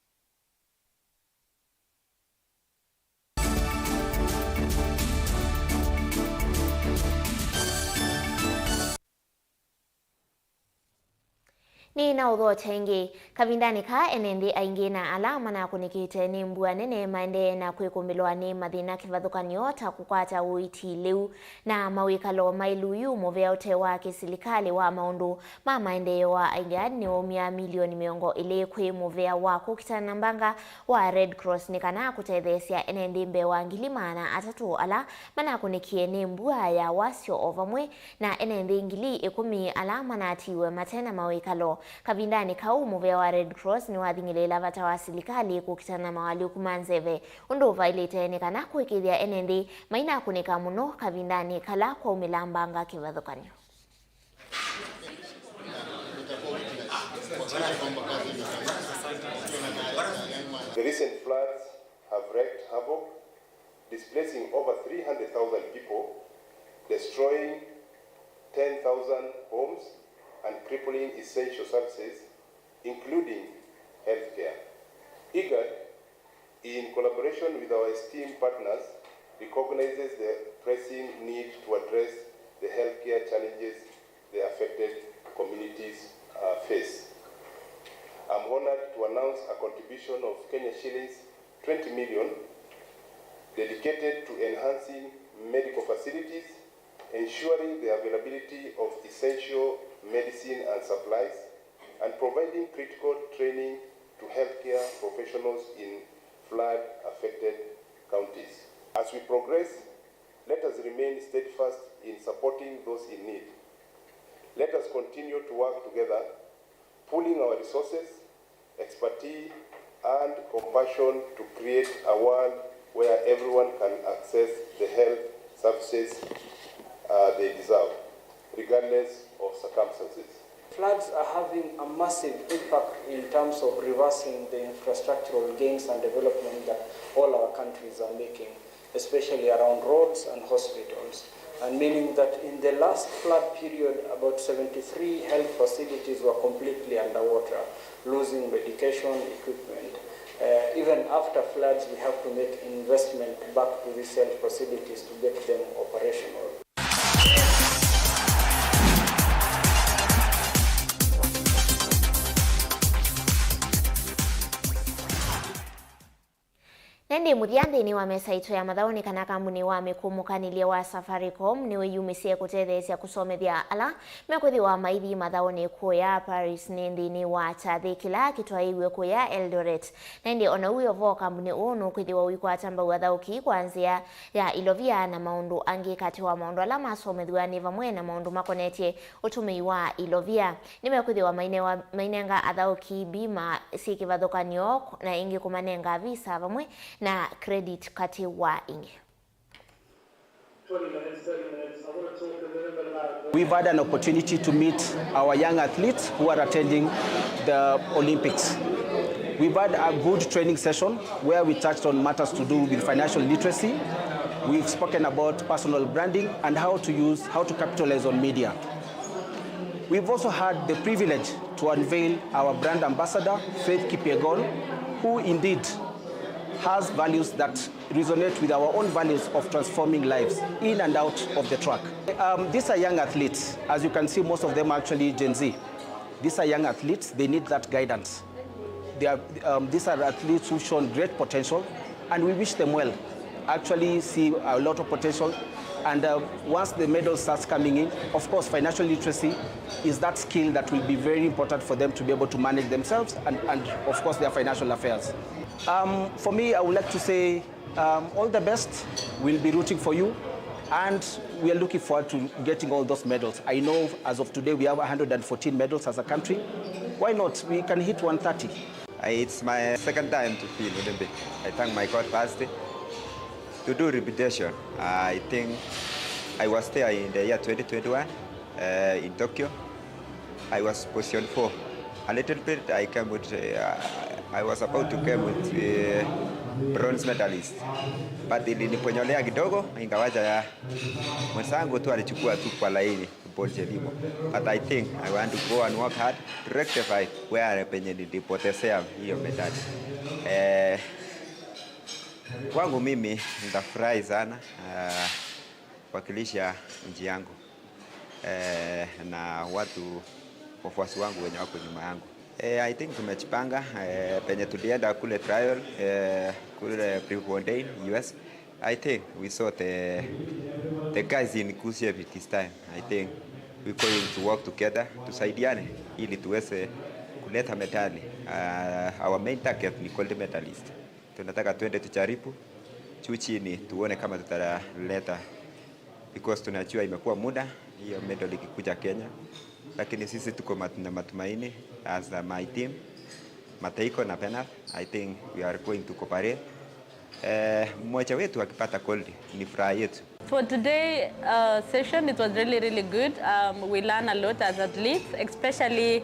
Nĩ na ũthokya ĩngĩ. Kavindanĩ kaa, ene nthĩ aingĩ na ala manakũnĩkĩte nĩ mbua nene maendee na kwĩkũmbĩlwa nĩ mathĩna kĩvathũkany'o ta kũkwata ũiiti lĩu na mawĩkalo maĩlu. Yu mũvea ũte wa kĩsilikalĩ wa maũndũ ma maendeeo wa IGAD nĩwaumya milioni mĩongo ĩlĩ kwĩ mũvea wa kũkitana na mbanga wa Red Cross nĩ kana kũtetheesya ene nthĩ mbee wa ngili maana atatũ ala manakũnĩkie nĩ mbua ya wasyo, o vamwe na ene nthĩ ngili ikũmi ala manatiiwe mate na mawĩkalo. Kavindanĩ kau, mũvea wa Red Cross nĩwathing'ĩlĩĩla vata wa silikalĩ kũkitana na mawalyũku ma nzeve. Ũndũ ũvaĩlĩte nĩ kana kũĩkĩĩthya ene nthĩ mainakũnĩka mũno kavindanĩ kala kwaumĩla mbanga kĩvathũkany'o. The recent floods have wreaked havoc, displacing over three hundred thousand people, destroying ten thousand homes, and crippling essential services, including healthcare. IGAD, in collaboration with our esteemed partners, recognizes the pressing need to address the healthcare challenges the affected communities, uh, face. I'm honored to announce a contribution of Kenya shillings twenty million dedicated to enhancing medical facilities, ensuring the availability of essential medicine and supplies, and providing critical training to healthcare professionals in flood-affected counties. As we progress, let us remain steadfast in supporting those in need. Let us continue to work together, pooling our resources, expertise, and compassion to create a world where everyone can access the health services, uh, they deserve, regardless of circumstances. Floods are having a massive impact in terms of reversing the infrastructural gains and development that all our countries are making, especially around roads and hospitals, and meaning that in the last flood period, about seventy-three health facilities were completely underwater, losing medication, equipment. Uh, even after floods, we have to make investment back to these health facilities to get them operational. Na ĩndĩ mũthya nthĩnĩ wa mesa itũ ya mathaũ nĩ kana kambunĩ wa mĩkũmũkanĩlye wa Safaricom nĩwĩyumĩsye kũtetheesya kũsomethya ala mekwĩthĩwa maithi mathaũnĩ kũya Paris nĩ nthĩnĩ wa kyathĩ kĩla kĩtwaĩĩw'e kũya Eldoret. Na ĩndĩ o na ũu wĩ o vo, kambunĩ ũũ nũkwĩthĩwa ũikwata mbau athaũki kwa nzĩa ya ilovia na maũndũ angĩ. Katĩ wa maũndũ ala masomethw'a nĩ vamwe na maũndũ makonetye ũtũmĩi wa ilovia. Nĩmekwĩthĩwa mainewa-, mainenga athaũki mbima syĩ kĩvathũkany'o na ĩngĩ kũmanenga visa vamwe na credit katĩ wa ingĩ. We've had an opportunity to meet our young athletes who are attending the Olympics. We've had a good training session where we touched on matters to do with financial literacy. We've spoken about personal branding and how to use, how to capitalize on media. We've also had the privilege to unveil our brand ambassador, Faith Kipyegon, who indeed has values that resonate with our own values of transforming lives in and out of the track. Um, these are young athletes. As you can see, most of them are actually Gen Z. These are young athletes, they need that guidance. They are, um, these are athletes who've shown great potential, and we wish them well. Actually see a lot of potential, and, uh, once the medal starts coming in, of course, financial literacy is that skill that will be very important for them to be able to manage themselves and, and of course, their financial affairs. Um, for me, I would like to say, um, all the best. We'll be rooting for you, and we are looking forward to getting all those medals. I know as of today we have a hundred and fourteen medals as a country. Why not? We can hit one thirty. It's my second time to be in Olympic. I thank my God first. To do repetition, I think I was there in the year twenty twenty-one, uh, in Tokyo. I was position four. A little bit, I came with, uh, I was about to came with, uh, bronze medalist. But iliniponyolea kidogo, ingawaja ya mwenzangu tu alichukua tu kwa laini, ball jelimo. But I think I want to go and work hard to rectify where penye nilipotezea hiyo medali. Eh, kwangu mimi nitafurahi sana, uh, kuwakilisha nchi yangu, eh, na watu wafuasi wangu wenye wako nyuma yangu. Eh, I think tumejipanga, eh, penye tulienda kule trial, eh, kule Prefontaine, U S. I think we saw the, the guys in good shape this time. I think we going to work together, tusaidiane ili tuweze kuleta medali. Uh, our main target ni gold medalist. Tunataka twende tujaribu juu chini tuone kama tutaleta, because tunajua imekuwa muda hiyo medal ikikuja Kenya, lakini sisi tuko mat-, na matumaini as a, my team, Mateiko na Penat, I think we are going to cooperate. Eh, mmoja wetu akipata gold ni furaha yetu. For today uh, session, it was really, really good. Um, we learn a lot as athletes, especially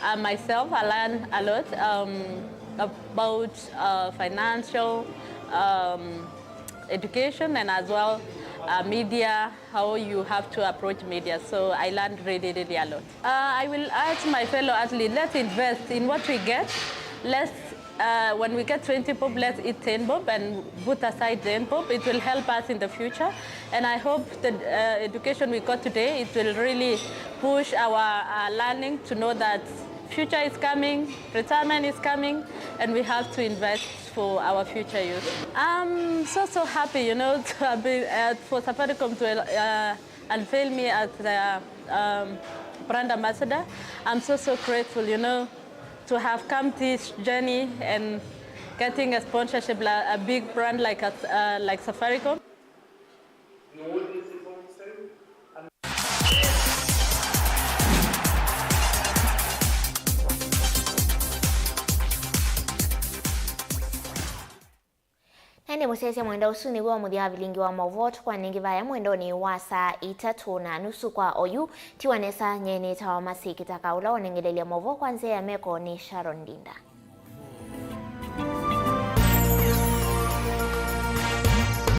uh, myself. I learn a lot um, about uh, financial um, education and as well uh, media, how you have to approach media. So I learned really, really a lot. Uh, I will urge my fellow athletes, let's invest in what we get. Let's, uh, when we get twenty bob, let's eat ten bob and put aside ten bob. It will help us in the future. And I hope the uh, education we got today, it will really push our uh, learning to know that future is coming, retirement is coming, and we have to invest for our future youth. I'm so, so happy, you know, to have been, uh, for Safaricom to uh, unveil me as the um, brand ambassador. I'm so, so grateful, you know, to have come this journey and getting a sponsorship, la- a big brand like us, uh, like Safaricom. Na ĩndĩ mũsyaĩĩsya, mwenda ũsu nĩw'o mũthya wa vilingi wa maũvoo. Tũkwanenge vaya mwendonĩ wa saa itatũ na nusu kwa oyu. Tiwa nesa, nyie nĩtawa Masi Kitaka, ũla wanengelelya maũvoo kwa nzĩa ya meko nĩ Sharon Ndinda.